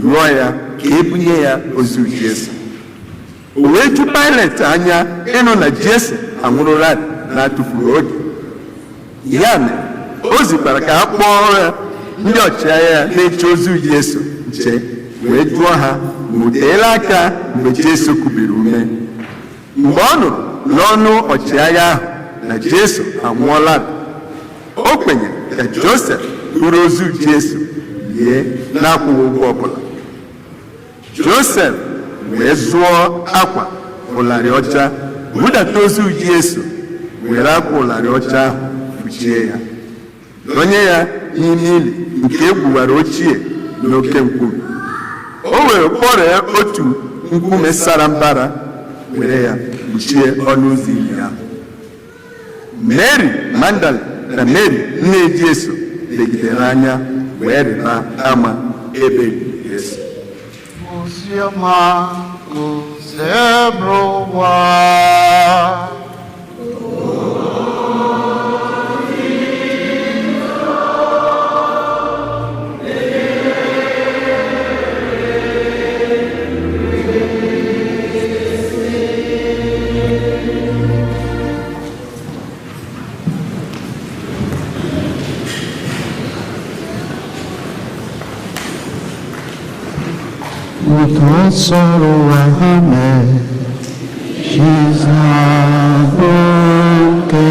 rịọ ya ka e bunye ya ozu Jesu. O wee ju Pilet anya ịnụ na Jesu anwụrụla na-atụfughị oge. Ya mere, o zikwara ka a kpọọ ya ndị ọchịagha ya na-eche ozu Jesu nche, wee jụọ ha ma o teela aka mgbe Jesu kubiri ume. Mgbe ọ nụrụ n'ọnụ ọchịagha ahụ na Jesu anwụọla, o kwenyere ka Josef buru ozu Jesu lie n'akwụghị ụgwọ ọbụla. Josef wee zụọ akwa ụlarị ọcha, budata ozu Jesu, were akwa ụlarị ọcha ahụ kpuchie ya, donye ya n'ime ili nke e gwuwara ochie n'oke nkume. O were kpọree otu nkume sara mbara, were ya kpuchie ọnụ ụzọ ili ahụ. Mary Magdalene na Mary nne Jesu legidere anya wee rịba ama ebe Jesu. Oziọma Osebụrụwa. Otu sọ̀rọ̀ ụwa ha mee, Jizọs bụ nke.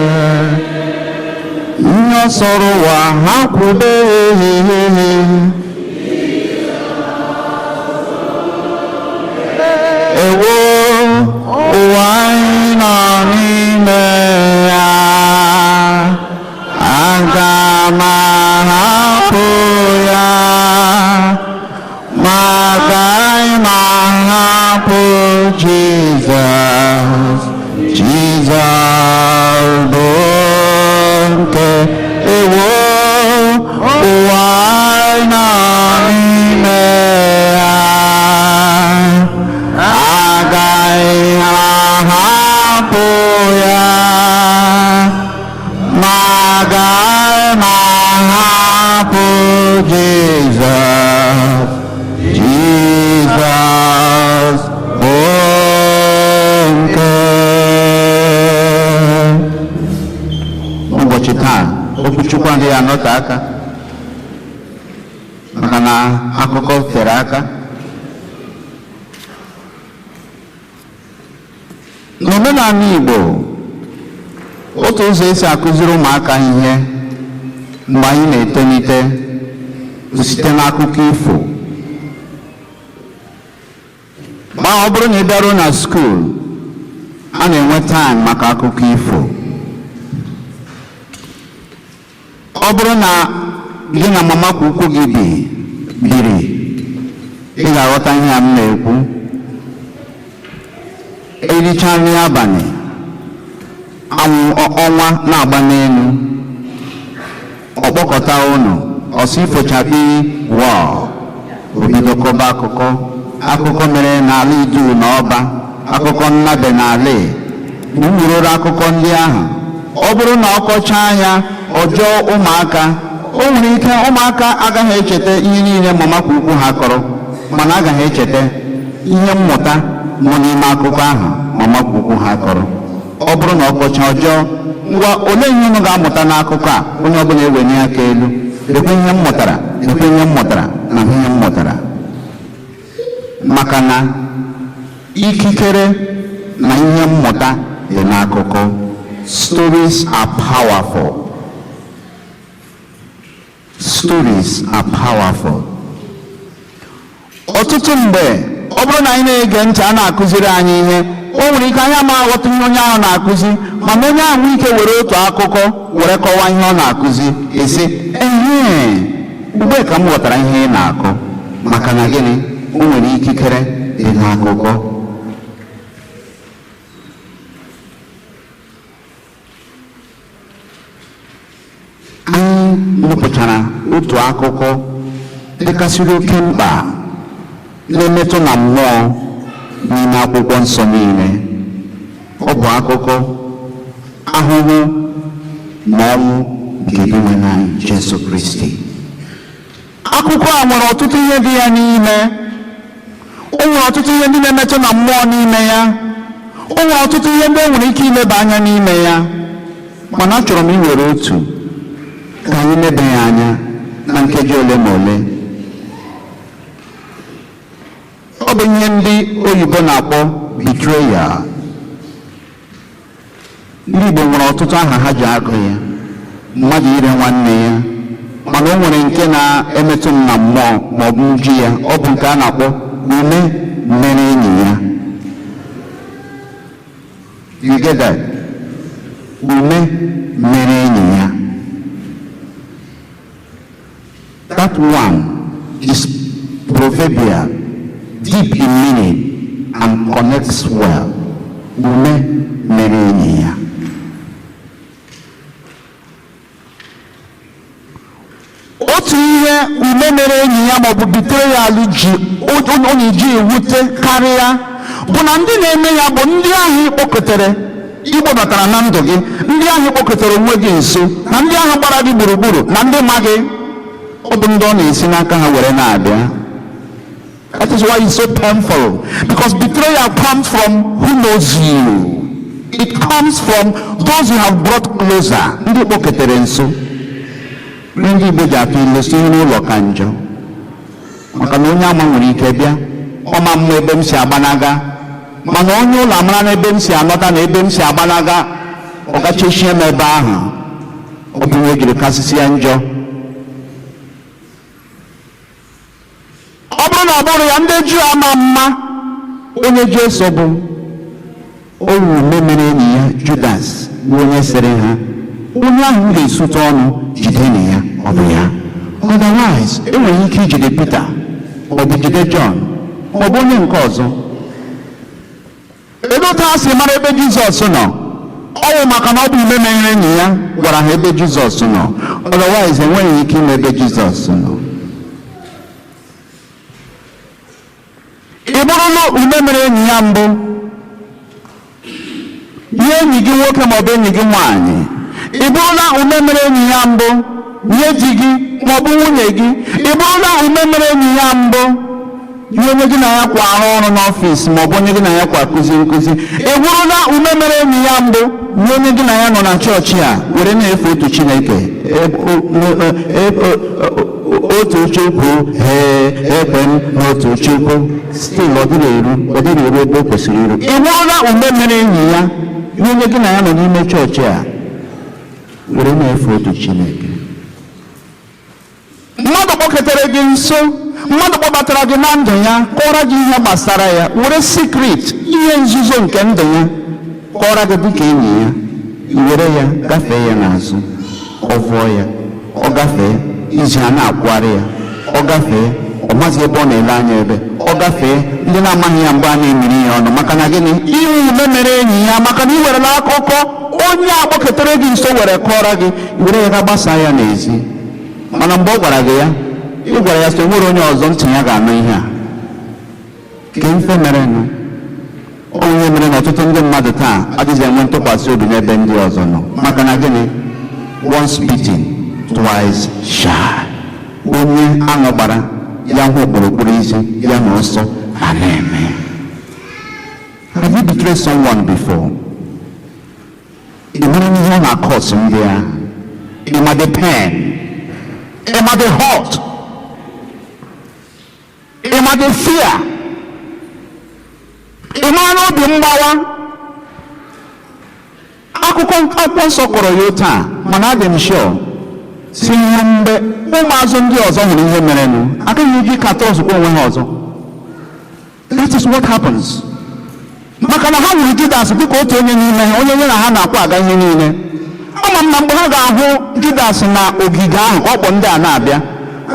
Ihe sọ̀rọ̀ ụwa ha kwube. Ewo ụwa anyị nọ n'ime ya, aga m ahapụ ya. Ma agaghị m ahapụ Jizọs, Jizọs bụ nke. Ewo ụwa anyị nọ n'ime ya, agaghị ahapụ ya. Ma agaghị m ahapụ Jizọs, Jizọs bụ nke. Ụbọchị taa, okwuchukwu adịghị anọte aka maka na akụkọ tere aka. N'omenala Igbo, otu ụzọ esi akụziri ụmụaka ihe mgbe anyị na-etolite bụ site n'akụkọ ifo. Ma ọ bụrụ na ị bịaruo na skuul, a na-enwe taịm maka akụkọ ifo. Ọ bụrụ na gị na mama ukwu gị biri, ị ga-aghọta ihe a m na-ekwu. Ericha nri abalị, Anwụ, ọnwa na-agba n'elu, ọ kpọkọta unu, ọsọ ifochakpi wọọ, obido kọba akụkọ, akụkọ mere n'ala Idu na Ọba, akụkọ nnabe n'ala mkpụrụrụ. Akụkọ ndị ahụ, ọ bụrụ na ọ kọchaa ya ọjọọ, ụmụaka, o nwere ike ụmụaka agaghị echeta ihe niile mama ukwu ha kọrọ, mana agaghị echeta ihe mmụta nọ n'ime akụkọ ahụ mama ukwu ha kọrọ. Ọ bụrụ na ọ kọchaa ọjọọ, "Ngwa, olee ihe unu ga-amụta n'akụkọ a?" Onye ọbụla ewenye aka elu, "Lekwa ihe m mụtara, lekwa ihe m mụtara na ihe m mụtara." Maka na ikikere na ihe mmụta dị n'akụkọ. Stories are powerful. Stories are powerful. Ọtụtụ mgbe, ọ bụrụ na anyị na-ege ntị, a na-akụziri anyị ihe, o nwere ike anyị ama aghọta ihe onye ahụ na-akụzi, mana onye ahụ nwee ike were otu akụkọ were kọwaa ihe ọ na-akụzi, esi, "Ehe, ugbu a ka m ghọtara ihe ị na-akọ." Maka na gịnị? O nwere ikikere dị n'akụkọ. Anyị mụpụtara otu akụkọ dịkasịrị oke mkpa na-emetụ na mmụọ n'ime akwụkwọ nsọ niile. Ọ bụ akụkọ ahụhụ na ọnwụ nke Dinwenụ anyị Jesu Kristi. Akụkọ a nwere ọtụtụ ihe dị ya n'ime. O nwere ọtụtụ ihe ndị na-emetụ na mmụọ n'ime ya. O nwere ọtụtụ ihe ndị e nwere ike ileba anya n'ime ya, mana achọrọ m iwere otu ka anyị leba ya anya na nkeji ole ma ole. Ọ bụ ihe ndị oyibo na-akpọ betrayal. Ndị Igbo nwere ọtụtụ aha ha ji agụ ya, mmadụ ire nwanne ya, mana o nwere nke na-emetụ m na mmụọ ma ọ bụ nju ya. Ọ bụ nke a na-akpọ ume mere enyi ya. You get that? Ume mere enyi ya. That one is proverbial, deep in meaning and connects well. Ume mere enyi ya. Otu ihe ume mere enyi ya maọbụ betrayal ji ọ na-eji ewute karịa bụ na ndị na-eme ya bụ ndị ahụ ịkpọkọtere, ịkpọbatara na ndụ gị, ndị ahụ ịkpọkọtere onwe gị nso, na ndị ahụ gbara gị gburugburu, na ndị ma gị. Ọ bụ ndị ọ na-esi n'aka ha were na-abịa. That is why it's so painful, because betrayal comes from who knows you. It comes from those you have brought closer, ndị kpọketere nso. Ndị Igbo ji atụ ilu si n'ụlọ ka njọ, maka na onye ama nwere ike bịa, ọma mma ebe m si agbanaga, mana onye ụlọ amara na ebe m si anọta na ebe m si agbanaga, ọ gachechie m ebe ahụ. Ọ bụ ihe o jiri kasịsị ya njọ. Ọ bụrụ na ọ bụrụ ya, ndị Juu ama mma onye Jesu bụ owu ume mere enyi ya. Judas bụ onye sịrị ha, "Onye ahụ m ga-esute ọnụ, jidenu ya, ọ bụ ya." Otherwise, enwere ike ijide Peter maọbụ jide John maọbụ onye nke ọzọ. Ebe otu ha si mara ebe Jizọs nọ, ọ bụ maka na ọ bụ ume mere enyi ya gwara ha ebe Jizọs nọ. Otherwise, enweghị ike ime ebe Jizọs nọ. Ị bụrụla ume mere enyi ya mbụ nye enyi gị nwoke maọbụ enyi gị nwaanyị? Ị bụrụla ume mere enyi ya mbụ nye di gị maọbụ nwunye gị? Ị bụrụla ume mere enyi ya mbụ nye onye gị na ya kwa arụ ọrụ n'ọfịs maọbụ onye gị na ya kwa akụzi nkụzi? Ị bụrụla ume mere enyi ya mbụ nye onye gị na ya nọ na chọọchị a were na-efe otu Chineke, otu Chukwu, ee, ekwe m n'otu Chukwu? Still, ọ dịrị eru, ọ dịrị eru ebe o kwesịrị iru. Ị bụrụla ume mere enyi ya nye onye gị na ya nọ n'ime chọọchị a were na-efe otu Chineke? Mmadụ kpọketere gị nso, mmadụ kpọbatara gị na ndụ ya, kọọrọ gị ihe gbasara ya, were secret, ihe nzuzo nke ndụ ya kọọrọ gị dịka enyi ya, i were ya gafee ya n'azụ. Ọ vụọ ya, ọ gafee iji a na-akwụgharị ya, ọ gafee, ọ maghị ebe ọ na-ele anya, ebe ọ gafee, ndị na-amaghị ya mgbe a na-emiri ya ọnụ. Maka na gịnị? Inwe ume mere enyi ya, maka na ị werela akụkọ Onye agbakọtara gị nso were kọọrọ gị, were ya ga gbasaa ya n'ezi. Mana mgbe ọ gwara gị ya, ị gwara ya sị nwere onye ọzọ ntị ya ga-anụ ihe a. Ke mfe merenụ, onye mere na ọtụtụ ndị mmadụ taa adịghị enwe ntụkwasị obi n'ebe ndị ọzọ nọ. Maka na gịnị? Once bitten, twice shy. Onye aṅụ gbara ya hụ okpurukpuru isi ya na ọsọ a na-eme. Have you betrayed someone before? Ị mara ihe ọ na-akọs ndị a? Ị ma the pain? Ị ma the hurt? Ị ma the fear? Ị mara n'obi mgbawa? Akụkọ akwụkwọ nsọ kọrọ ya taa, mana adị m sure si ihe mgbe ụmụazụ ndị ọzọ hụrụ ihe merenụ, agaghị eji katọs kwa onwe ha ọzọ. That is what happens. Maka na ha hụrụ Judas dịka otu onye n'ime ha, onye nye na ha na-akwa aga ihe niile. Ama m na mgbe ha ga-ahụ Judas na ogige ahụ ka ọ kpọ ndị a na-abịa,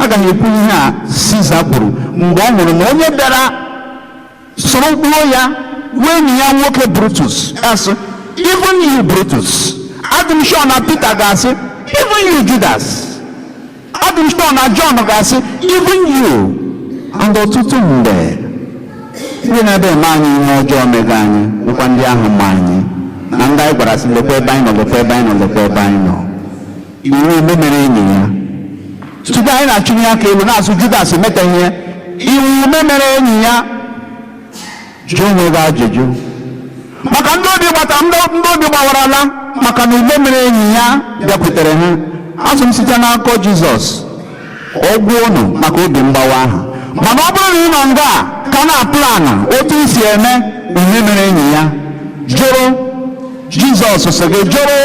agaghị ekwu ihe a Siza kwuru mgbe ọ hụrụ na onye bịara soro gbuo ya wee enyi ya nwoke Brutus. Asị, "Even you, Brutus." Adị m sure na Peter ga-asị, "Even you, Judas." Adị m sure na John ga-asị, "Even you." And ọtụtụ mgbe ndị na-ebe eme anyị ihe ọjọọ mega anyị bụkwa ndị ahụ ma anyị na ndị anyị gwara sị, "Lekwa ebe anyị nọ, lekwa ebe anyị nọ, lekwa ebe anyị nọ." Iwu eme mere enyi ya tupu anyị na-achụnye aka elu na-asụ Judas emetaghị ihe. Iwu ume mere enyi ya. Jụọ onwe gị ajụjụ maka ndị obi gbata, ndị obi gbawarala maka na ume mere enyi ya bịakwutere ha. Asụ m site n'akọ Jizọs ọgwụ unu maka obi mgbawa ahụ. Mana ọ bụrụ na ị nọ nga a ka na plan otu i si eme ume mere enyi ya, jụrụ Jizọs sị gị jụrụ.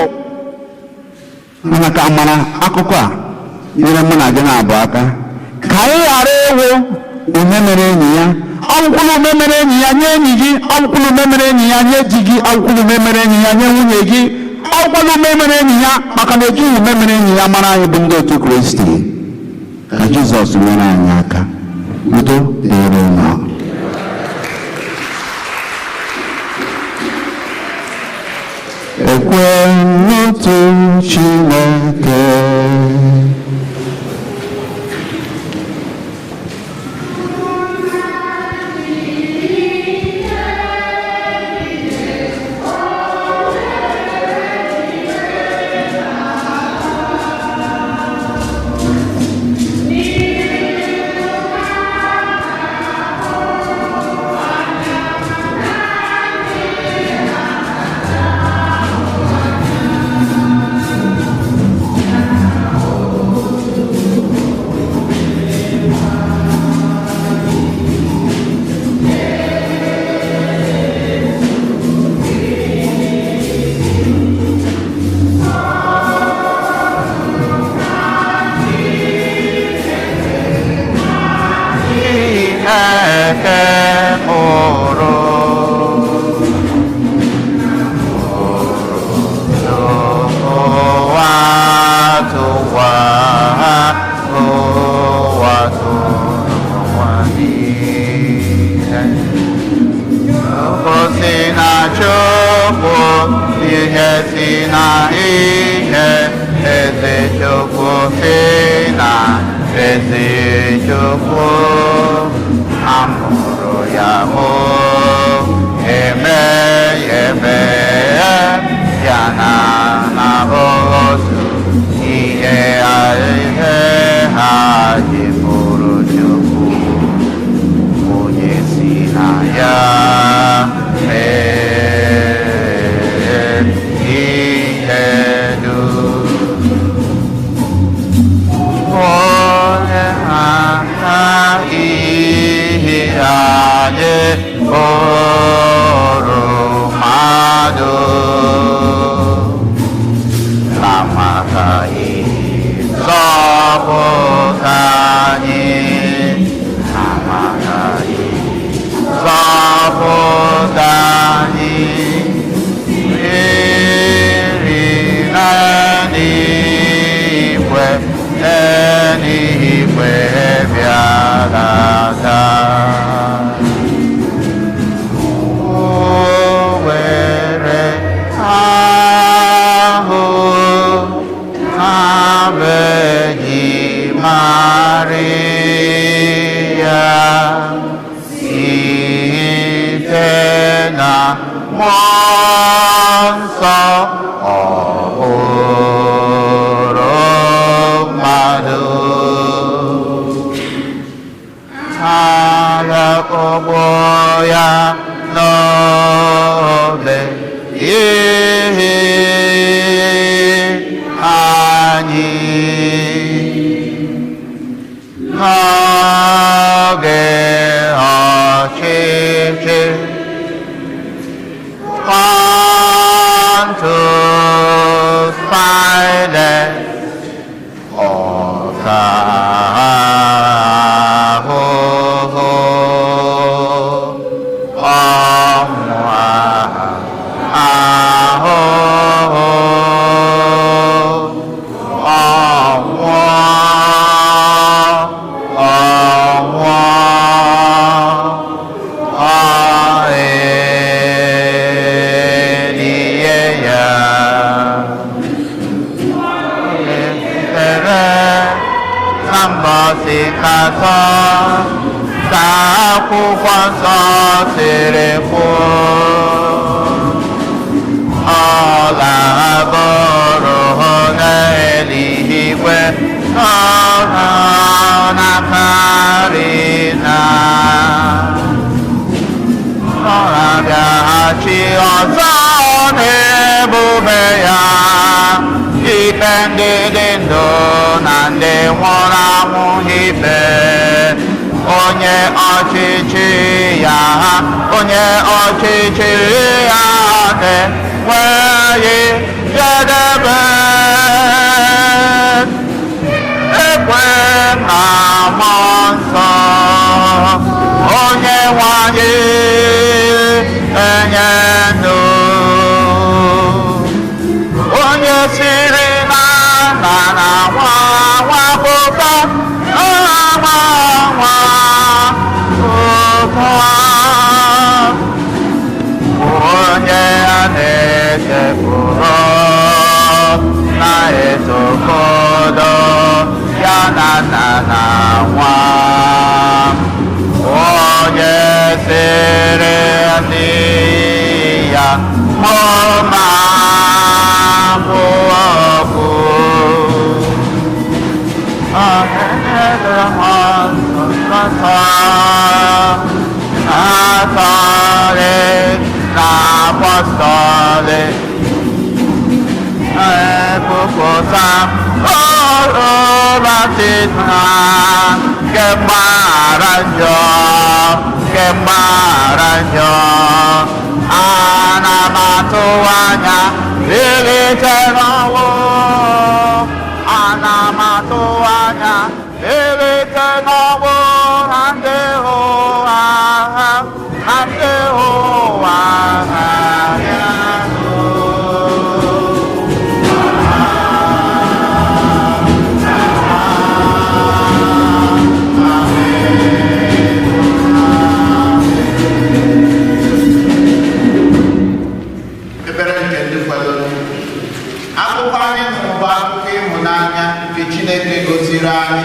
Mana ka mara akụkọ a nyere mụ na gị na-abụ aka ka anyị ghara ịwụ ume mere enyi ya. Ọgwụkwụla ume mere enyi ya nye enyi gị, ọgwụkwụla ume mere enyi ya nye di gị, ọgwụkwụla ume mere enyi ya nye nwunye gị, ọgwụkwụla ume mere enyi ya, maka na ejighị ume mere enyi ya mara anyị bụ ndị otu Kristi. Ka Jizọs nyere anyị aka. Udo dịrị unu. Ekwe n'otu Chineke. Chineke mụrụ ụwa tụwa ụwa tụwa niile. Chukwu si na Chukwu, ihe si na ihe, eze Chukwu si na eze Chukwu. Amụrụ ya mụ eme eme ya na otu ihe ihe ha ji bụrụ Chukwu, onye si na ya mee ihe dum. Onye ha ihe anyị bụrụ mmadụ na maka ịzọpụta anyị, na maka ịzọpụta anyị, iri na n'igwe n'igwe bịara. O were Nke atọ ka akwụkwọ nsọ siri kwuo, ọ ga-abụrụ n'eluigwe ọrụ na-akarị na ọ na-abịaghachi ọzọ n'ebube ya ikpe ndị dị ndụ na ndị nwụrụ anwụ ikpe. Onye ọchịchị ya, onye ọchịchị ya na-enweghị njedebe. Ekwe na Mmụọ Nsọ, onye nwanyị enye ndụ, onye siri na nna na nwa nwapụta nwa nwa ụtọ, onye a na-echefuru na-etokodo ya na nna na nwa, onye siri ndị ya mụma bụ ọkụ. Catholic na Apostolic ekwupụta ọrụ baptizim nke mgbaghara njọ, nke mgbaghara njọ. Ana m atụ anya ilite n'ọnwụ, ana m atụ anya ilite n'ọnwụ na ndị ụwa ha, na ndị ụwa ha. Ekpere nke ndị kwadoro akụkọ anyị nụrụ bụ akụkọ ịhụnanya nke Chineke goziri anyị.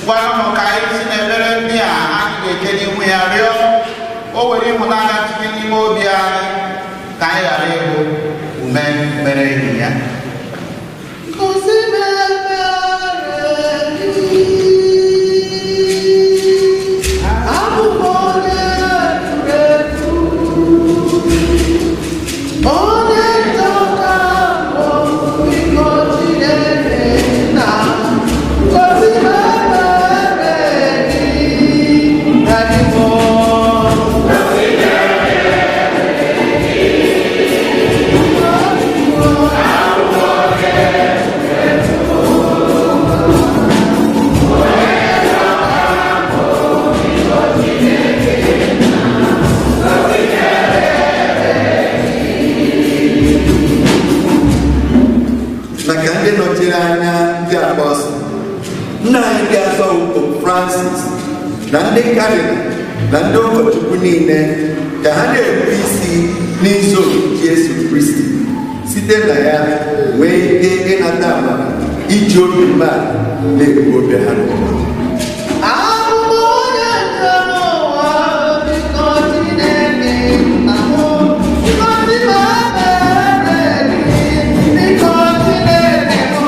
Gwanụ ka anyị si n'ekpere ndị a anyị ga-eje n'ihu ya rịọ o were ịhụnanya tinye n'ime obi anyị ka anyị ghara ịbụ ume mere enyi ya. Gosi m ebere gị. Abụ m onye egwuregwu, onye ntọka mbụ, biko Chineke nna. Gosi m ebere gị, daddy m. Maka ndị nọchiri anya ndị apọstụl, nna anyị dị asọ Pope Francis na ndị kadịnal na ndị ụkọchukwu niile, ka ha na-ebu isi n'izu Jesu Kristi, site na ya nwee ike ịnata amara iji obi mmadụ na-ebu obe ha n'ụwa. Abụ m onye njem ụwa, biko Chineke nna m. Gosi m ebere gị, biko Chineke m.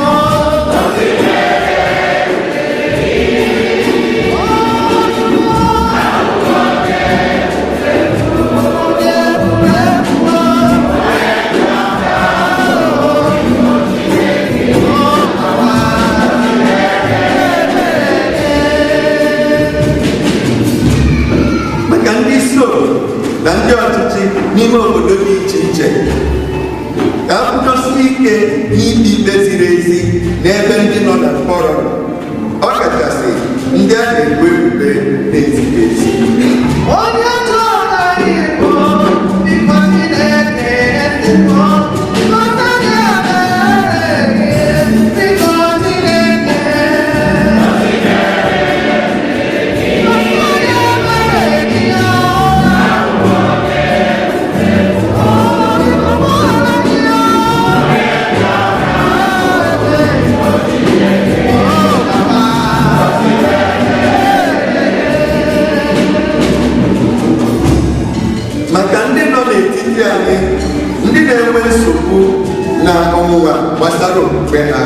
Maka ndị isi obodo na ndị ọchịchị n'ime obodo dị iche iche, ka a kwụdosie ike n'ikpe ikpe ziri ezi n'ebe ndị nọ na mkpọrọ nọ, ọ kachasị ndị a na-ebu ebubo na-ezighị ezi. Onye chọrọ ịbụ, biko Chineke ezigbo, gosi m ebere gị, biko Chineke. Gosi m ebere gị. Na ọnwụnwa gbasara okwukwe ha,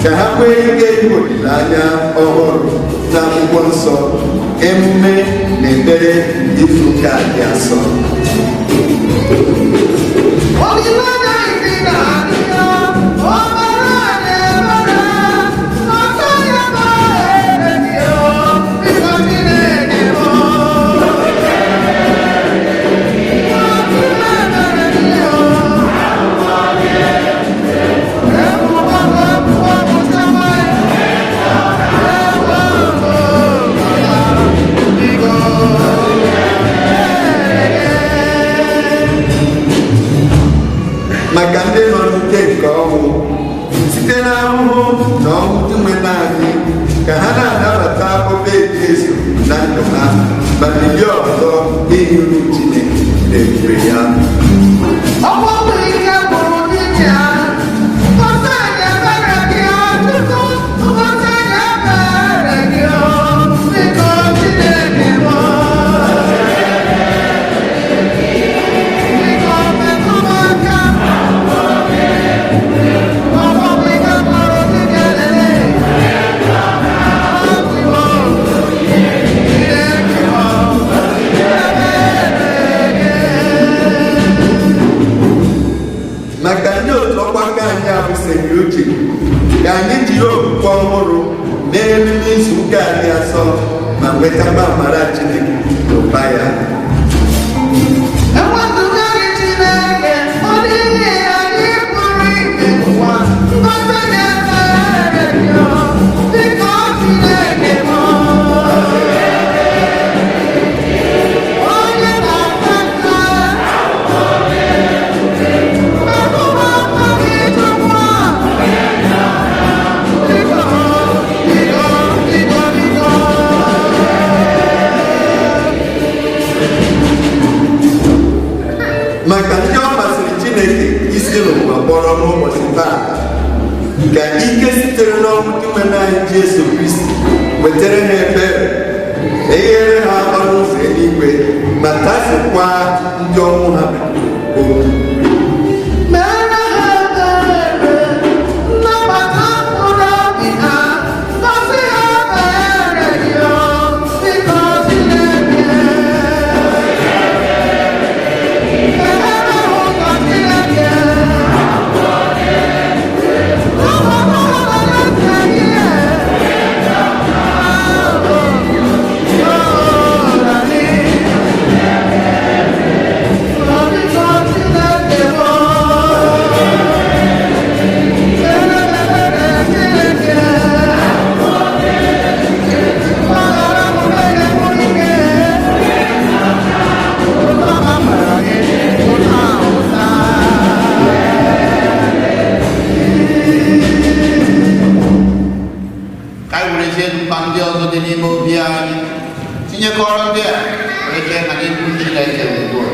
ka ha nwee ike inwe olileanya ọhụrụ na Akwụkwọ Nsọ, emume na ekpere izu ụka dị asọ. Maka ndị nọ n'ike nke ọnwụ site n'ahụhụ na ọnwụ Dinwenụ anyị, ka ha na-anabata obe Jesu na ndụ ha ma bilie ọzọ ihiru Chineke na ebube ya. Maka ndị otu ọgbakọ anyị a bụ St. Uche, ka anyị jiri okwukwe ọhụrụ mee emume izu ụka anyị asọ ma nwetakwa amara Chineke na ụba ya. Maka ndị ọ masịrị Chineke isi n'ụwa kpọrọ n'ụbọchị taa, ka ike sitere n'ọnwụ Dinwenụ anyị Jesu Kristi wetara ha ebere, meghere ha ọnụ ụzọ eluigwe ma tasịkwa ndị ọnwụ ha obi. Ka anyị werezie mkpa ndị ọzọ dị n'ime obi anyị tinyekọrọ ndị a wee jee ha n'ihu Chineke ugbu a.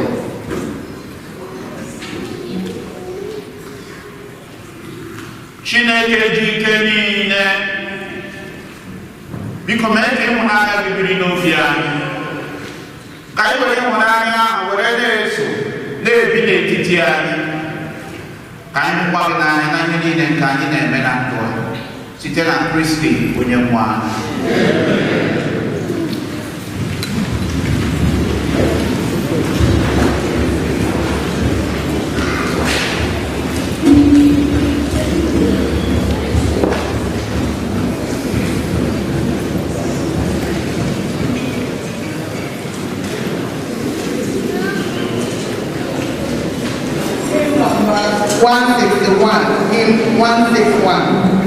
Chineke ji ike niile, biko mee ka ịhụnanya gị biri n'obi anyị, ka anyị were ịhụnanya ahụ were na-eso na-ebi n'etiti anyị, ka anyị hụkwa gị n'anya na ihe niile nke anyị na-eme na ndụ a, site na Kristi onye nwe anyị. Number 161, hymn 161.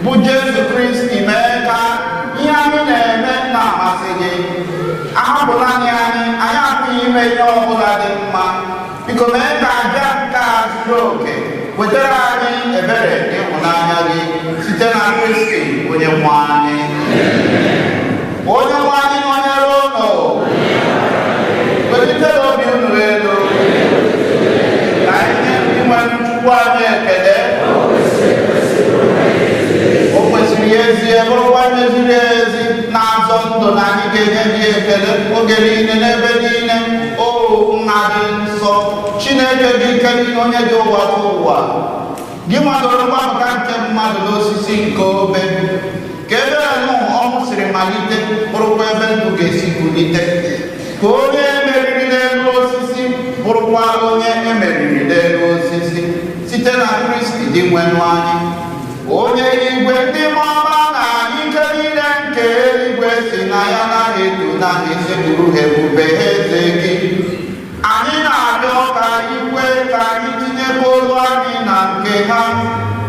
Bụ Jesu Kristi, mee ka ihe anyị na-eme na-amasị gị. Ahapụla anyị, anyị apụghị ime ihe ọbụla dị mma. Biko mee ka aja nke a zuru oke wetara anyị ebere ịhụnanya gị site na Kristi onye nwe anyị. Onye nwe anyị nọnyere ụnụ. Welitere obi unu elu ka anyị nye inwe Chukwu anyị ekele. O kwesịrị ezie, bụrụkwa ihe ziri ezi na-azọ ndụ na anyị ga-enye gị ekele oge niile n'ebe niile, o Nna dị nsọ, Chineke dị ike niile, onye dị ụwa dị ụwa. Gị nwadoro mgbapụta nke mmadụ n'osisi nke obe, ka ebe nụ ọnwụ siri malite bụrụkwa ebe ndụ ga-esi kulite, ka onye emeriri n'elu osisi bụrụkwa onye emeriri n'elu osisi, site na Kristi dị nwenụ anyị, onye igwe ndị mmụọ na ike niile nke eluigwe si na ya naghị eto na esekpuru ebube eze gị. Anyị na-arịọ ka ikwe ka anyị tinyekwa olu anyị na nke ha,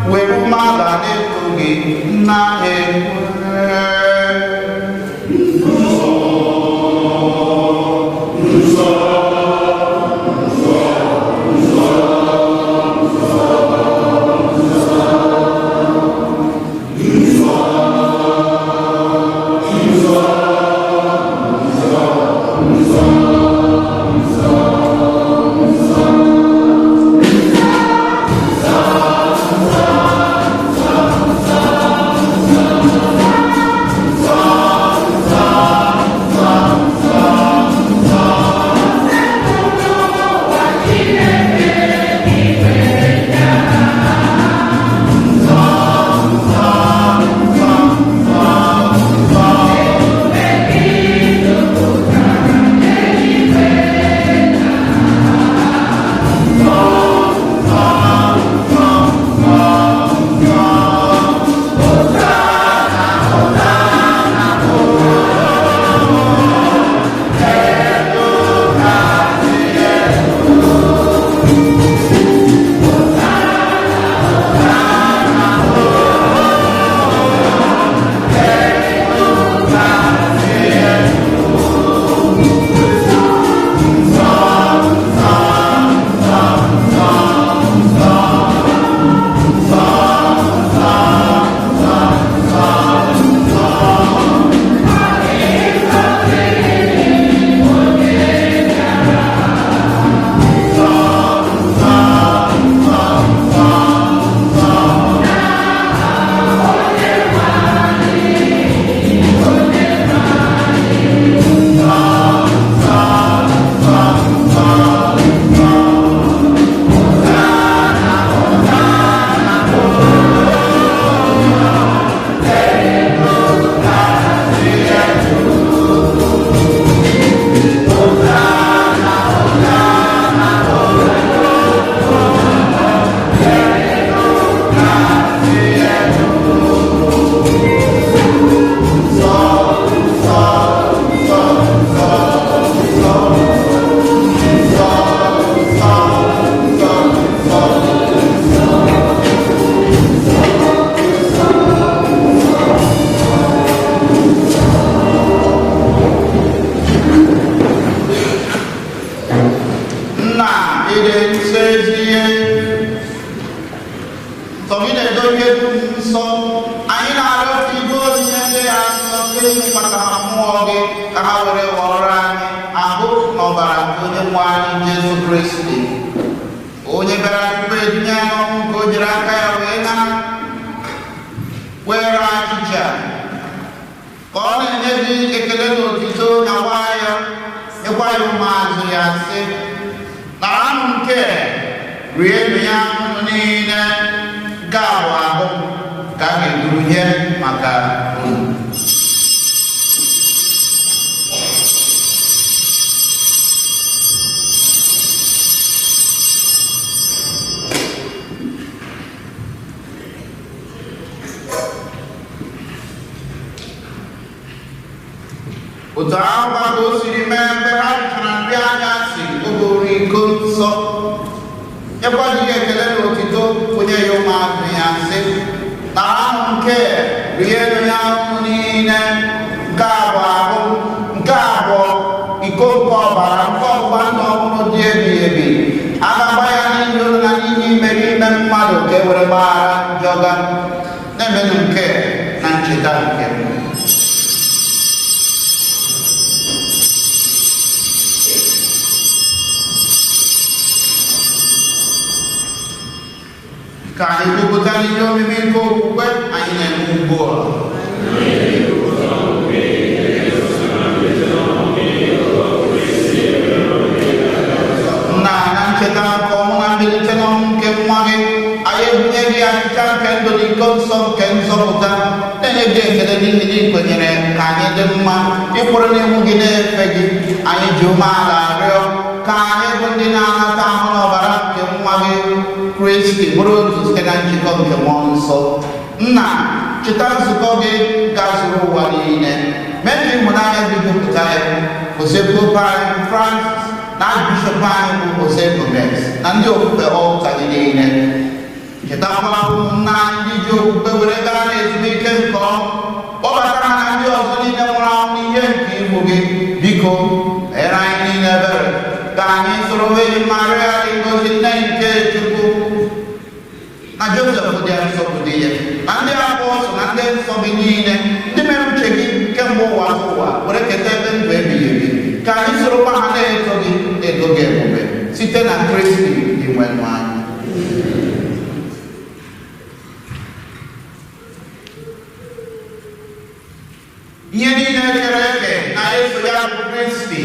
were umeala na-eto gị, nna ekwe. Nna, ịdị nsọ ezi ihe nsọ gị na-edo ihe dum nsọ. Anyị na-arịọ ka ibe onyinye ndị ya nsọ site n'ịkwata ha mmụọ gị, ka ha were ghọrọ anyị ahụ na ọbara nke onye nwe anyị Jesu Kristi, onye bịara tupu edunye ya n'ọnwụ nke o jiri aka ya wee na were achịcha ka ọ na-enye gị ekele na otuto, nyawa ya, nyekwa ya ụmụazụ ya, sị: "Naranụ nke, rienụ ya unu niile. Nke a bụ ahụ ka a ga-eburu nye maka unu." Otu ahụkwa ka o siri mee mgbe ha richara nri anyasị, o buru iko nsọ, nyekwa gị ekele na otito, onye ya ụmụazụ ya, sị: "Naranụ nke Nke rienụ ya unu niile. Nke a bụ ahụ m, nke a bụ iko nke ọbara nke ọgbụgba ndụ ọhụrụ dị ebighị ebi. A ga-agba ya n'ihi unu na n'ihi imerime mmadụ ka e were gbaghara njọ ga. Na-emenụ nke na ncheta nke m. Ka anyị kwupụta n'ihe omimi nke okwukwe anyị na-eme ugbu a. Nna, na ncheta nke ọnwụ na mbilite n'ọnwụ nke nwa gị, anyị ebunye gị achịcha nke ndụ na iko nsọ nke nzọpụta, na-enye gị ekele n'ihi na ị kwenyere ka anyị dị mma ịkwụrụ n'ihu gị na-efe gị. Anyị ji umeala arịọ ka anyị bụ ndị na-anata ahụ n'ọbara nke nwa gị Kristi bụrụ otu site na njikọ nke Mmụọ Nsọ. Nna, cheta nzukọ gị gazuru ụwa niile, mee ka ịhụnanya gị jupụta ya. Jose Pope anyị bụ Francis na Bishọp anyị bụ Jose Gomez na ndị ofufe ọlta gị niile. Chetakwa ụmụnna anyị ndị ji okwukwe were gaa n'ezumike nke ọnwụ, kpọbata ha na ndị ọzọ niile nwụrụ anwụ n'ihe nke ihu gị. Biko meere anyị niile ebere, ka anyị soro Virgin Maria dị ngọzi, nne nke Chukwu, na Joseph dị nsọ bụ di ya, na ndị apọstụl na ndị nsọ gị niile, ndị mere uche gị kemgbe ụwa ụwa, were keta ebe ndụ ebighị ebi. Ka anyị sorokwa ha na-eto gị, na-eto gị ebube, site na Kristi Dinwenụ anyị. Ihe niile kere eke na-eso ya bụ Kristi,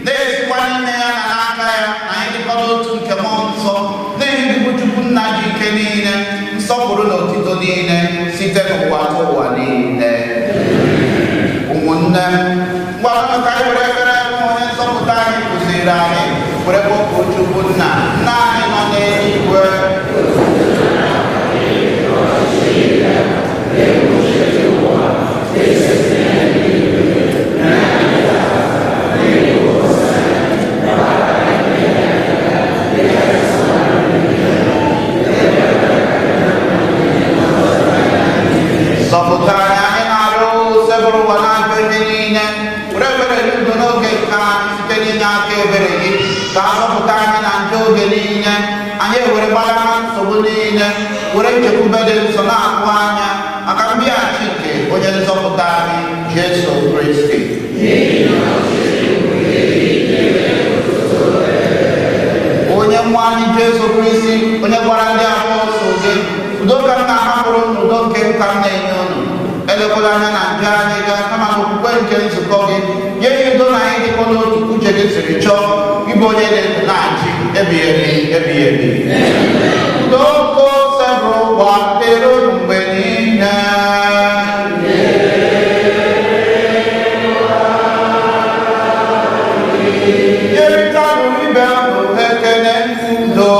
na-esikwa n'ime ya na n'aka ya na anyị dịkọ n'otu nke Mmụọ Nsọ, na-enye gị, Chukwu Nna ji ike niile, nsọpụrụ na otito niile site n'ụwa tụ ụwa niile. Ụmụnne m, ngwanụ, ka anyị were ekpere bụ onye nzọpụta anyị kụziri anyị were kpọkuo Chukwu Nna. Nna anyị nọ n'eluigwe. Zọpụta anyị, anyị na-arịọ. Sebụrụ ụwa na-ajọ ihe niile, were ebere dị ndụ n'oge nke anyị. Site n'inye aka ebere gị, ka a zọpụta anyị na njọ oge niile, anyị ewere gbalaga nsogbu niile, were nchekwube dị nsọ na-atụ anya maka mbịaghachi nke onye nzọpụta anyị Jesu Kristi. Onye nwe anyị Jesu Kristi, onye gwara ndị apọstụl gị, "Udo ka m na-ahapụrụ unu, udo nke m ka m na-enye unu," elekwala anya na njọ anyị gaa, kama na okwukwe nke nzukọ gị, nye ya udo na anyị dịkọ n'otu uche gị siri chọọ, ịbụ onye dị ndụ na-achị ebighị ebi ebighị ebi. Udo nke Osebụrụwa dịrị unu mgbe niile. Nyerịtanụ ibe unu ekele udo.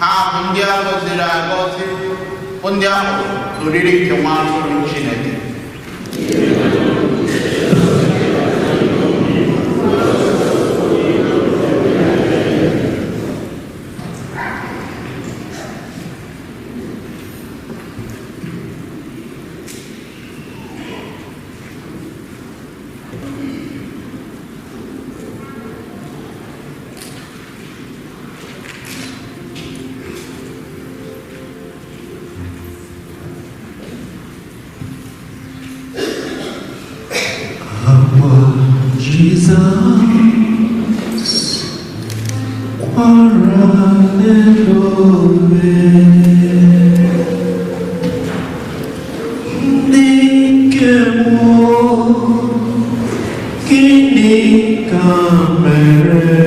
Ha bụ ndị a gọziri agọzi, bụ ndị a kpọrọ n'oriri nke nwa atụrụ Chineke. Jesus, kwara n'elobe, ndị nke mụ, gịnị ka mere?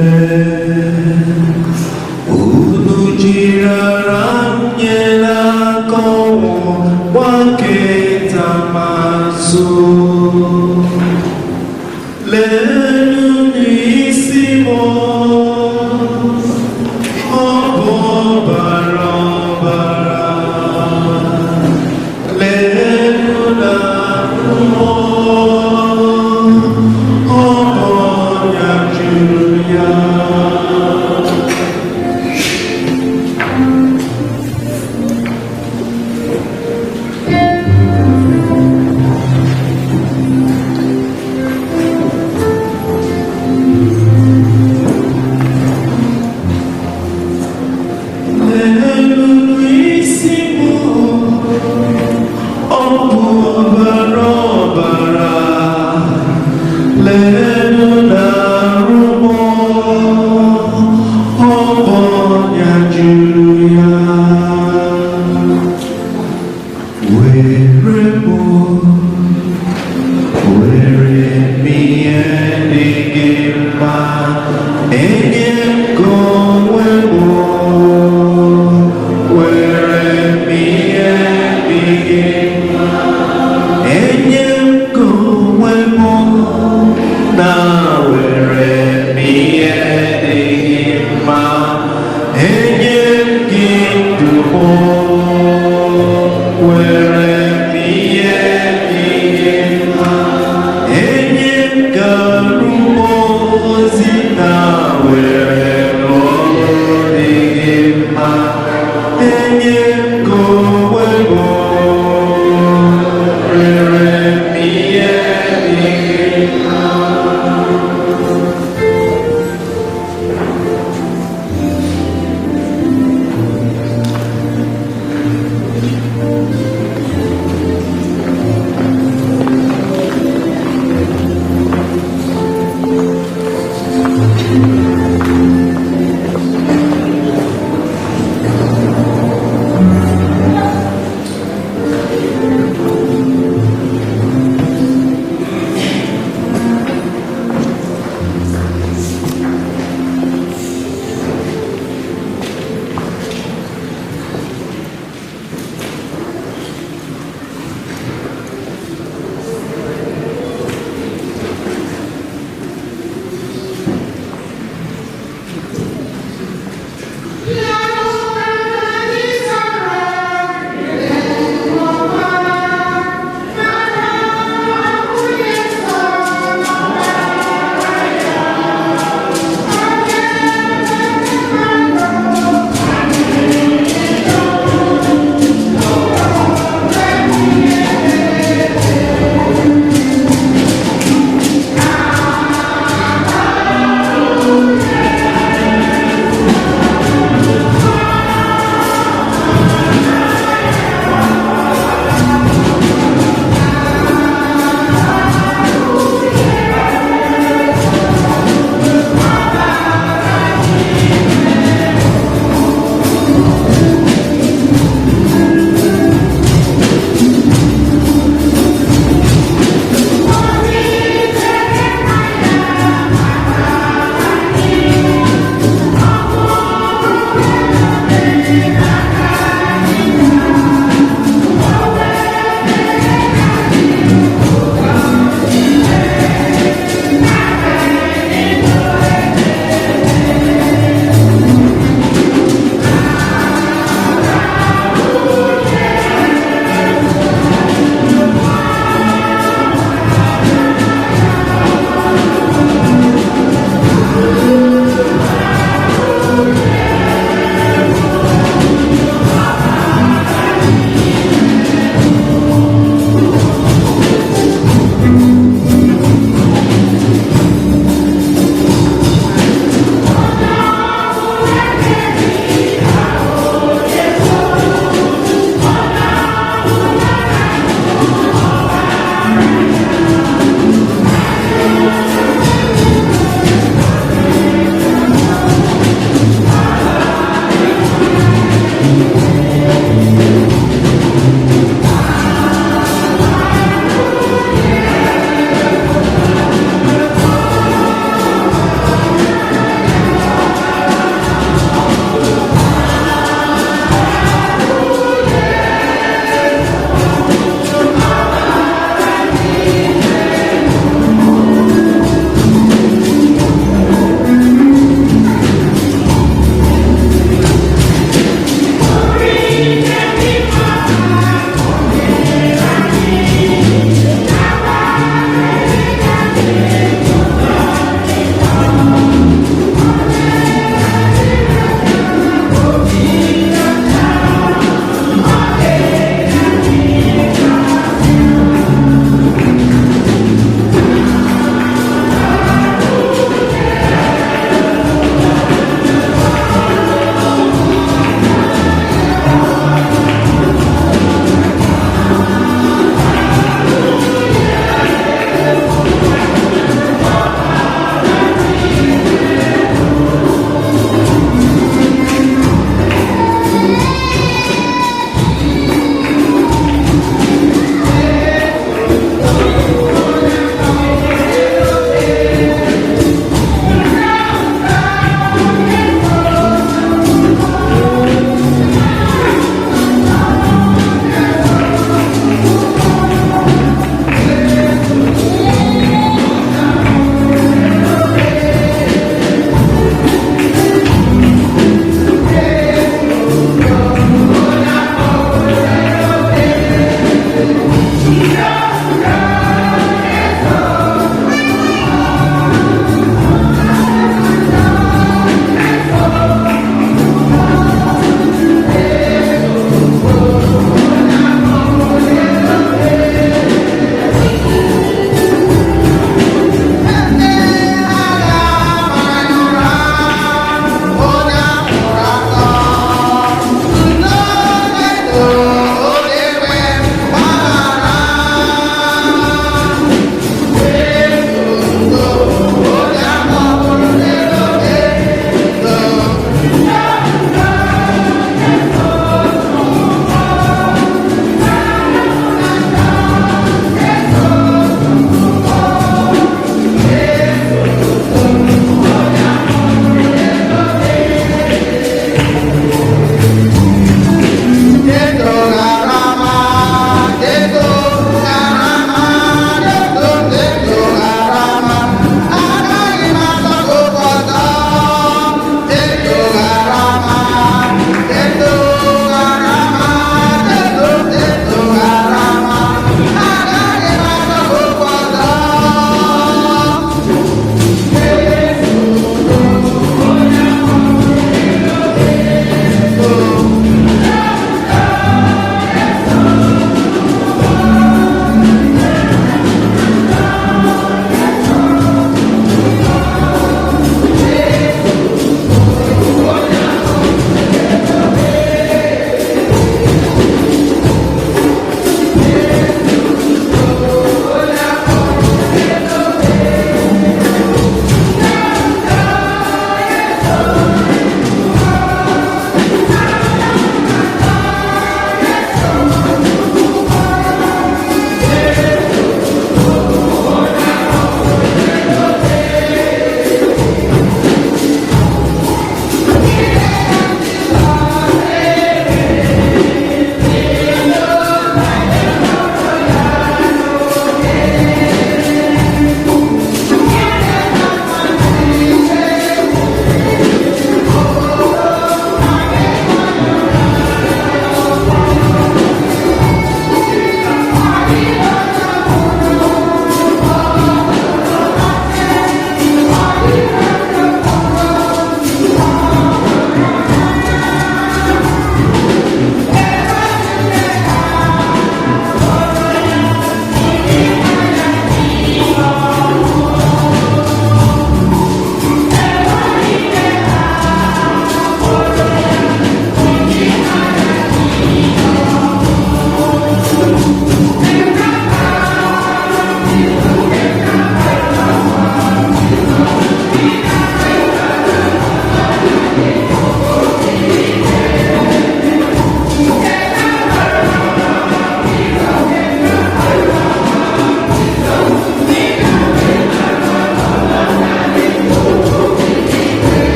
Unu jiri ara m nye n'aka ọnwụ gbaketa m azụ. Leenụ n'isi m, ọ bụ ọbara ọbara. Leenụ na mmụọ, ọ bụ ọnya juru ya. Leenụ n'isi m, ọ bụ ọbara ọbara. Leenụ n'arụ m, ọ bụ ọnya juru ya. Were m, were m ihe dị gị mma, enye m gị onwe m. Were m ihe dị gị mma, enye m gị onwe m, na were m ihe dị gị mma, enye m gị ndụ m. Were m ihe dị gị mma, enye m gị arụ m ozi, na were m ọrụ dị gị mma, enye m gị onwe m, were m ihe dị gị mma.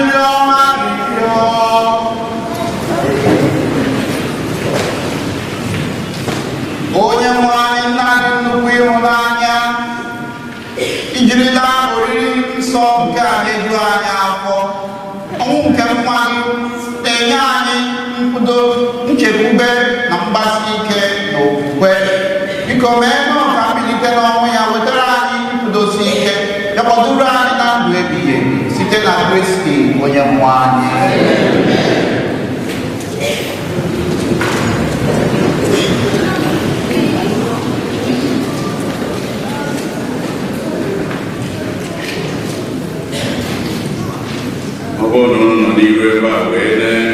Anyị rịọ arịrịọ. Onye nwe anyị, nna anyị, nnukwu ịhụnanya ijirila oriri nsọ nke a na-eju anyị afọ. Ọnwụ nke nwa gị na-enye anyị nkwudo, nchekwube na mgbasi ike na okwukwe. Biko mee nụ ka mbilite n'ọnwụ ya wetara anyị nkwudosi ike, ya kwadoro anyị na ndụ ebighị ebi, site na Kristi onye nwe anyị. Ọ bụrụ na unu nọ n'iru ebe a wee lee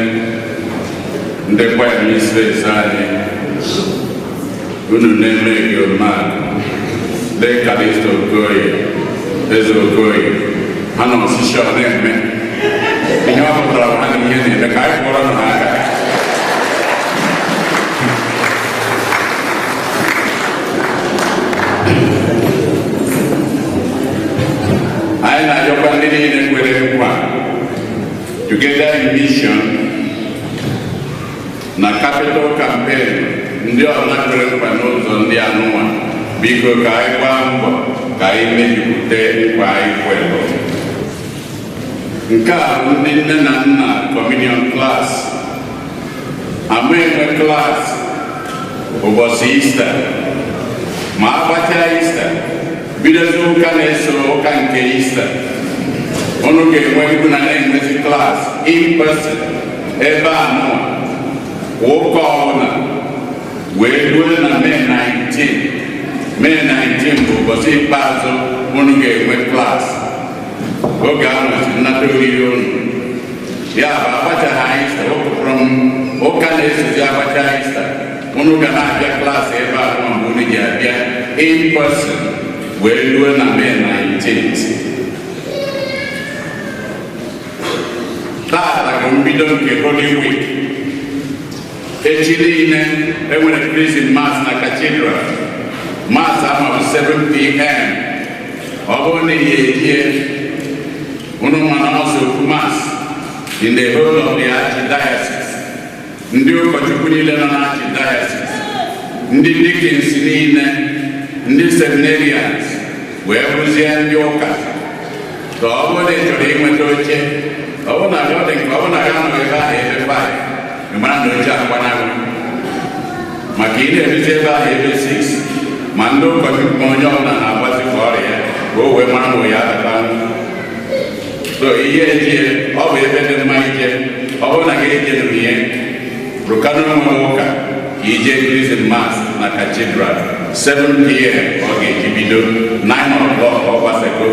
ndị kwaya mistres anyị, unu na-eme gilman, lee Kalisto Okoye, Eze Okoye, ha nọ osisi ọ na-eme ihe ọ pụtara bụ ha na ihe na-eme. Ka anyị kpọrọ ha aka. Anyị na-arịọkwa ndị niile kwere nkwa Together in Mission na capital campaign, ndị ọbụla kwere nkwa n'ụzọ ndị anụnwa, biko ka anyị gbaa mbọ ka anyị mejupụta nkwa anyị kwere. Nke a bụ ndị nne na nna communion class. Ama enwe class ụbọchị Ista, ma agbachaa Ista, bidozi ụka na-eso ụka nke Ista, unu ga-enwe ikwu na na-enwezi class in person ebe a nụwa kwa ụka ọbụla wee ruo na Mee 19. Mee 19 bụ ụbọchị ikpeazụ unu ga-enwe class. Oge ahụ si nnata oriri unu ya bụ agbachaghị Ista ụkụpụrụ m. Ụka na-esozi agbacha Ista, unu ga na-abịa class ebe a nwa mgbe unu ji abịa in person wee ruo na Mee 19. Taata bụ mbido nke Holy Week. Echi niile enwere Chrism Mass na Cathedral. Mass ahụ bụ 7 p.m. Ọ bụrụ na ihe ejie unu mana ọsọ okwu Mass in the whole of the Archdiocese, ndị ụkọchukwu niile nọ na Archdiocese, ndị deacons niile, ndị seminarians, wee bụzie ndị ụka, ka ọ bụrụ na ị chọrọ inweta oche, ọ bụrụ na ọ dị nke ọ bụrụ na ya nọ ebe ahụ ebe 5, ị mara na oche agbanaghị, maka ị na-eruzi ebe ahụ ebe 6, ma ndị ụkọchukwu ma onye ọbụla na-agbazikwa ọrịa ya ka o wee mara ma ya abata. So ihe ejie ọ bụ ebe dị mma ije. Ọ bụrụ na gị eje ihe rụkanụ onwe ụka ka ije Chrism Mass na Cathedral, 7 p.m. ọ ga-eji bido, 9 o'clock ọ gbasego.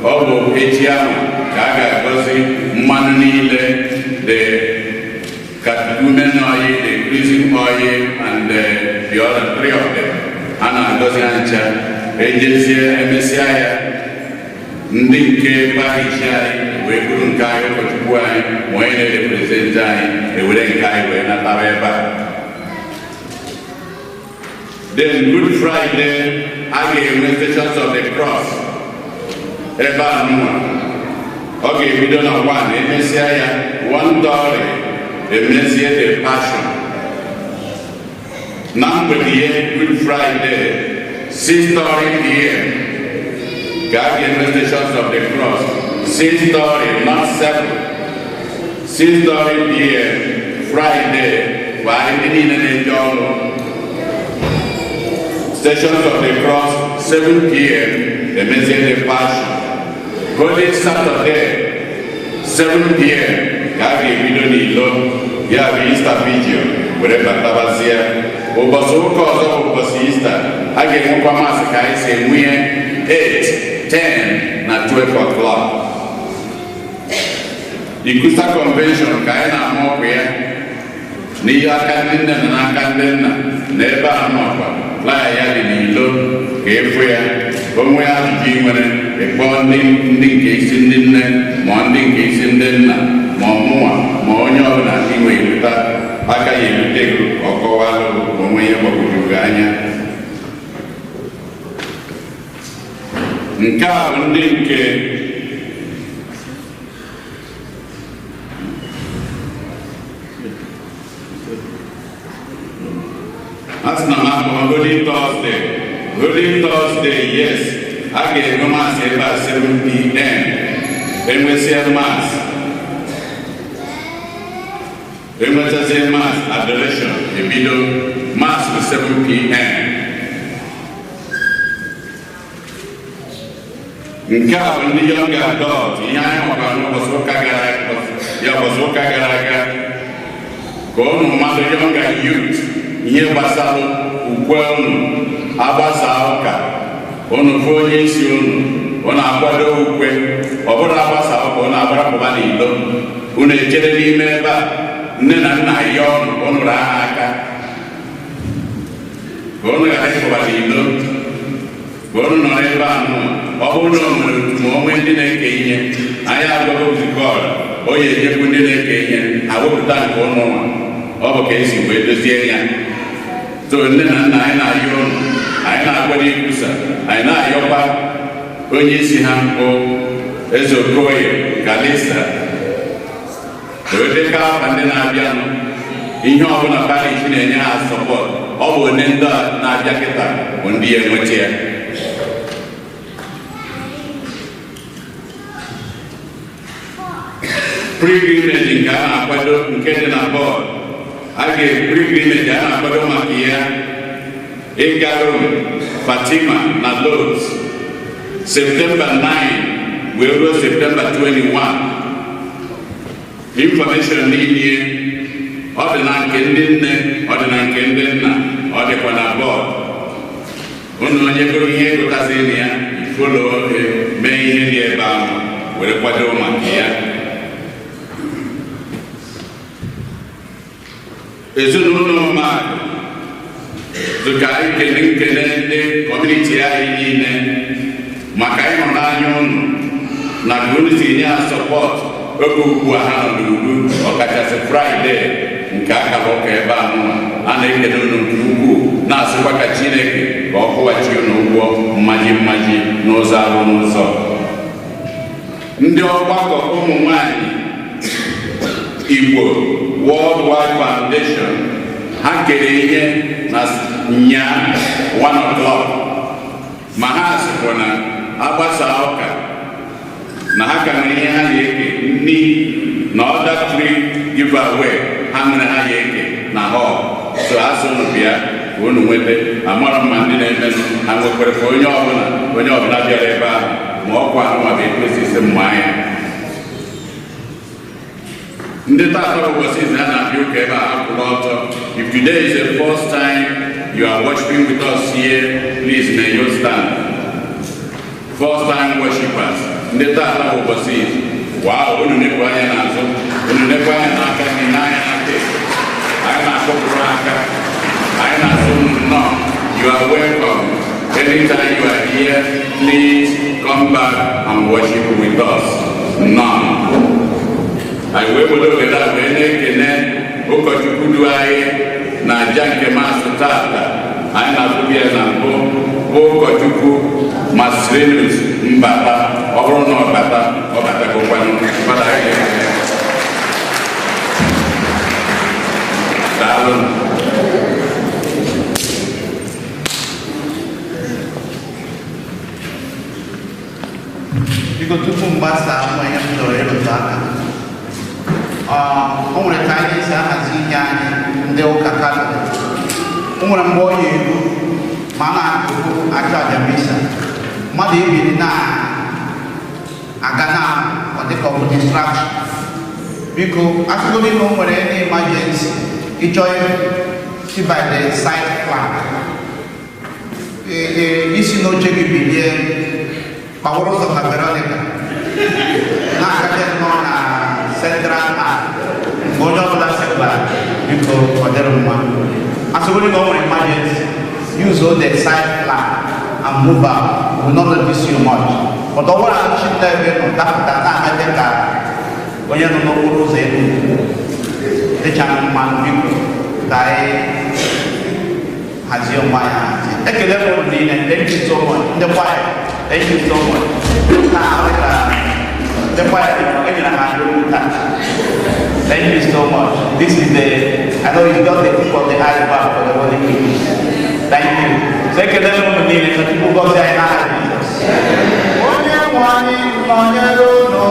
Ọ bụ echi ahụ ka a ga-agọzi mmanụ niile, the catechumen oil, the chrism oil and the other three of them. A na-agọzi ha ncha. Ejezie, emesịa ya, ndị nke parish anyị wee buru nke anyị, ụkọchukwu anyị ma onye na-represent anyị ewere nke anyị wee natara ebe a. Then Good Friday, a ga-enwe Stations of the Cross ebe a nụnwa. Ọ ga-ebido na 1, emesịa ya 1:30, emezie the Passion. Na mgbede ihe Good Friday, 6:30 p.m. ka a ga-eme Stations of the Cross. 6:30, not 7. 6:30 p.m. Friday bụ anyị ndị niile na-eje ọrụ. Stations of the Cross 7 p.m., emezie the Passion. Holy Saturday, 7 p.m. ka a ga-ebido n'ilo, ya bụ Easter Vigil, were batabazie. Ụbọchị ụka ọzọ bụ ụbọchị Easter, a ga-enwekwa Mass ka anyị si enwe ya, 8, 10 na 12 o'clock. ICCUSA Convention ka anyị na-ama ọkụ ya n'ihe aka ndị nne na n'aka ndị nna na ebe a nọkwa flyer ya dị n'ilo ka ịfụ ya. Onwe ajụjụ ị nwere, ịkpọọ ndị nke isi ndị nne ma ndị nke isi ndị nna, ma ọmụnwa, ma onye ọbụla inwe erute aka ya erute gị, ọ kọwalụ onwe ya gbagwojuru gị anya. Nke a bụ ndị nke Holy Thursday. Holy Thursday, yes, a ga-enwe Mass ebe a 7 p.m. Enwesịa Mass, enwetazie Mass adoration ebido. Mass bụ 7 p.m. Nke a bụ ndị young adult. Ihe anyị makwara n'ụbọchị ụka gara aga, ya ụbọchị ụka gara aga, ka ụnụ mmadụ young youth, ihe gbasara ukwe unu agbasa ụka, unu fụ onye isi unu, unu akwado ukwe. Ọ bụrụ agbasa ụka, unu agbarapụba n'ilo, unu echere n'ime ebe a, nne na nna ya ọnụ unu raa ha aka ka unu ghara ịpụba n'ilo, ka unu nọrọ ebe a nụ. Ọ bụrụ na o nwere otu ma onwe ndị na-eke ihe, anyị agwago nzukọ ọra onye ejekwu ndị na-eke ihe ha wepụta nke ụnụ nwa. Ọ bụ ka esi wee dozie ya. So nne na nna, anyị na-ayọ ụnụ, anyị na-akwado ikwusa, anyị na-ayọkwa onye isi ha bụ Eze Okoye Kalista deka afa ndị na-abịanụ. Ihe ọbụla parish na-enye ha support, ọ bụ onye ndị a na-abịa kịta bụ ndị ya enweta ya. Pilgrimage nke a na-akwado, nke dị na board, a ga pilgrimage a na-akwado maka ya ịga Rome, Fatima na Lourdes, September 9 wee ruo September 21. Information niile ọ dị na nke ndị nne, ọ dị na nke ndị nna, ọ dịkwa na board unu. Onye gụrụ ihe gụtasịrị ya, follow, mee ihe dị ebe ahụ were kwado maka ya. Ezinụlọ mmadụ dịka anyị kele nkele ndị community anyị niile maka ịhụnanya unu na ka unu si nye ha support oge ugbu a ha nọ n'ugwu, ọkachasị Friday nke akara ụka ebe a nụwa. A na-ekele unu nke ukwuu, na-asịkwa ka Chineke ka ọ kwụghachi unu ụgwọ mmaji mmaji n'ụzọ arụ n'ụzọ. Ndị ọgbakọ ụmụ nwanyị Igbo Worldwide Foundation, ha kere ihe na nya 1 o'clock, ma ha sịkwa na agbasa ụka na ha ka nwere ihe ha na-eke nni na other free giveaway ha nwere ha ya eke na hall. So ha sị unu bịa ka unu nweta. Amara mma ndị na-emenụ ha nwekwara ka onye ọbụla, onye ọbụla bịara ebe ahụ, ma ọkwa ahụ ma bụ etu esi esi mma anya. Ndị tata bụ ụbọchị izu ha na-abịa ụka ebe a, akwụrụ ọtọ. If today is the first time you are worshiping with us here, please may you stand. First time worshipers, ndị tata bụ ụbọchị izu. Wow, unu nekwu anya n'azụ, unu nekwu anya n'aka gị n'anya n'aka ekpe. Anyị na-akụpụrụ aka, anyị na-asị unu nnọọ. You are welcome. Anytime you are here, please come back and worship with us. Nnọọ. Anyị wee were ohere a wee na-ekene ụkọchukwu du anyị na aja nke Mass tata. Anyị na-afụbi ya na mbụ, bụ ụkọchukwu Marcellinus Mbata. Ọ bụrụ na ọ bata, ọ batagokwanụ. Fada, anyị na-ekene. Daalụ. Biko, tupu m gbasaa nwa, ihe m chọrọ ịrụtụ aka, o nwere ka anyị si ahazi ihe anyị ndị ụka Katọlik. O nwere mgbe ọ ya eru ma a na-akụkụ achụ aja misa, mmadụ ebiri na-aga na ọ dịka ọ bụ distraction. Biko, asịgodi na o nwere any emergency, ịchọ si by the side flank, ee, isi n'oche gị bilie, kpawara ụzọ ka Veronica na-agaje nnọọ na central park mgbe onye ọbụla sịkwa biko ọ dịrị mma. Asịgodi na o nwere emergency, use all the side flank and move out. We will not notice you much, but ọ bụrụ na chi ebe nọ dapụta na-agaje ka onye nọ n'okporo ụzọ elu dịchara mma. Biko, ka anyị hazie onwe anyị ahazie. Ekele m unu niile. Thank you so much. Ndị kwaya, thank you so much. Na ahụ ka ndị kwaya enyere ha okwu taa. Thank you so much. This is the, I know it's just the tip of the iceberg for the Holy Week. Thank you. So ekele m unu niile. Ka Chukwu gọzie anyị n'aha Jizọs. Onye nwe anyị nọnyere unu.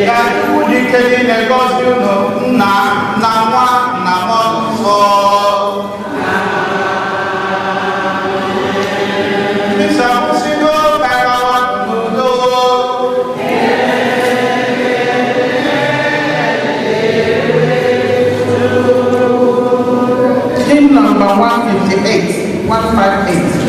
Ka Chukwu dị ike niile gọzie unu, Nna na Nwa na Mmụọ Nsọ. Misa kwụsịgo, ka gawa n'udo. Hymn number 158, 158.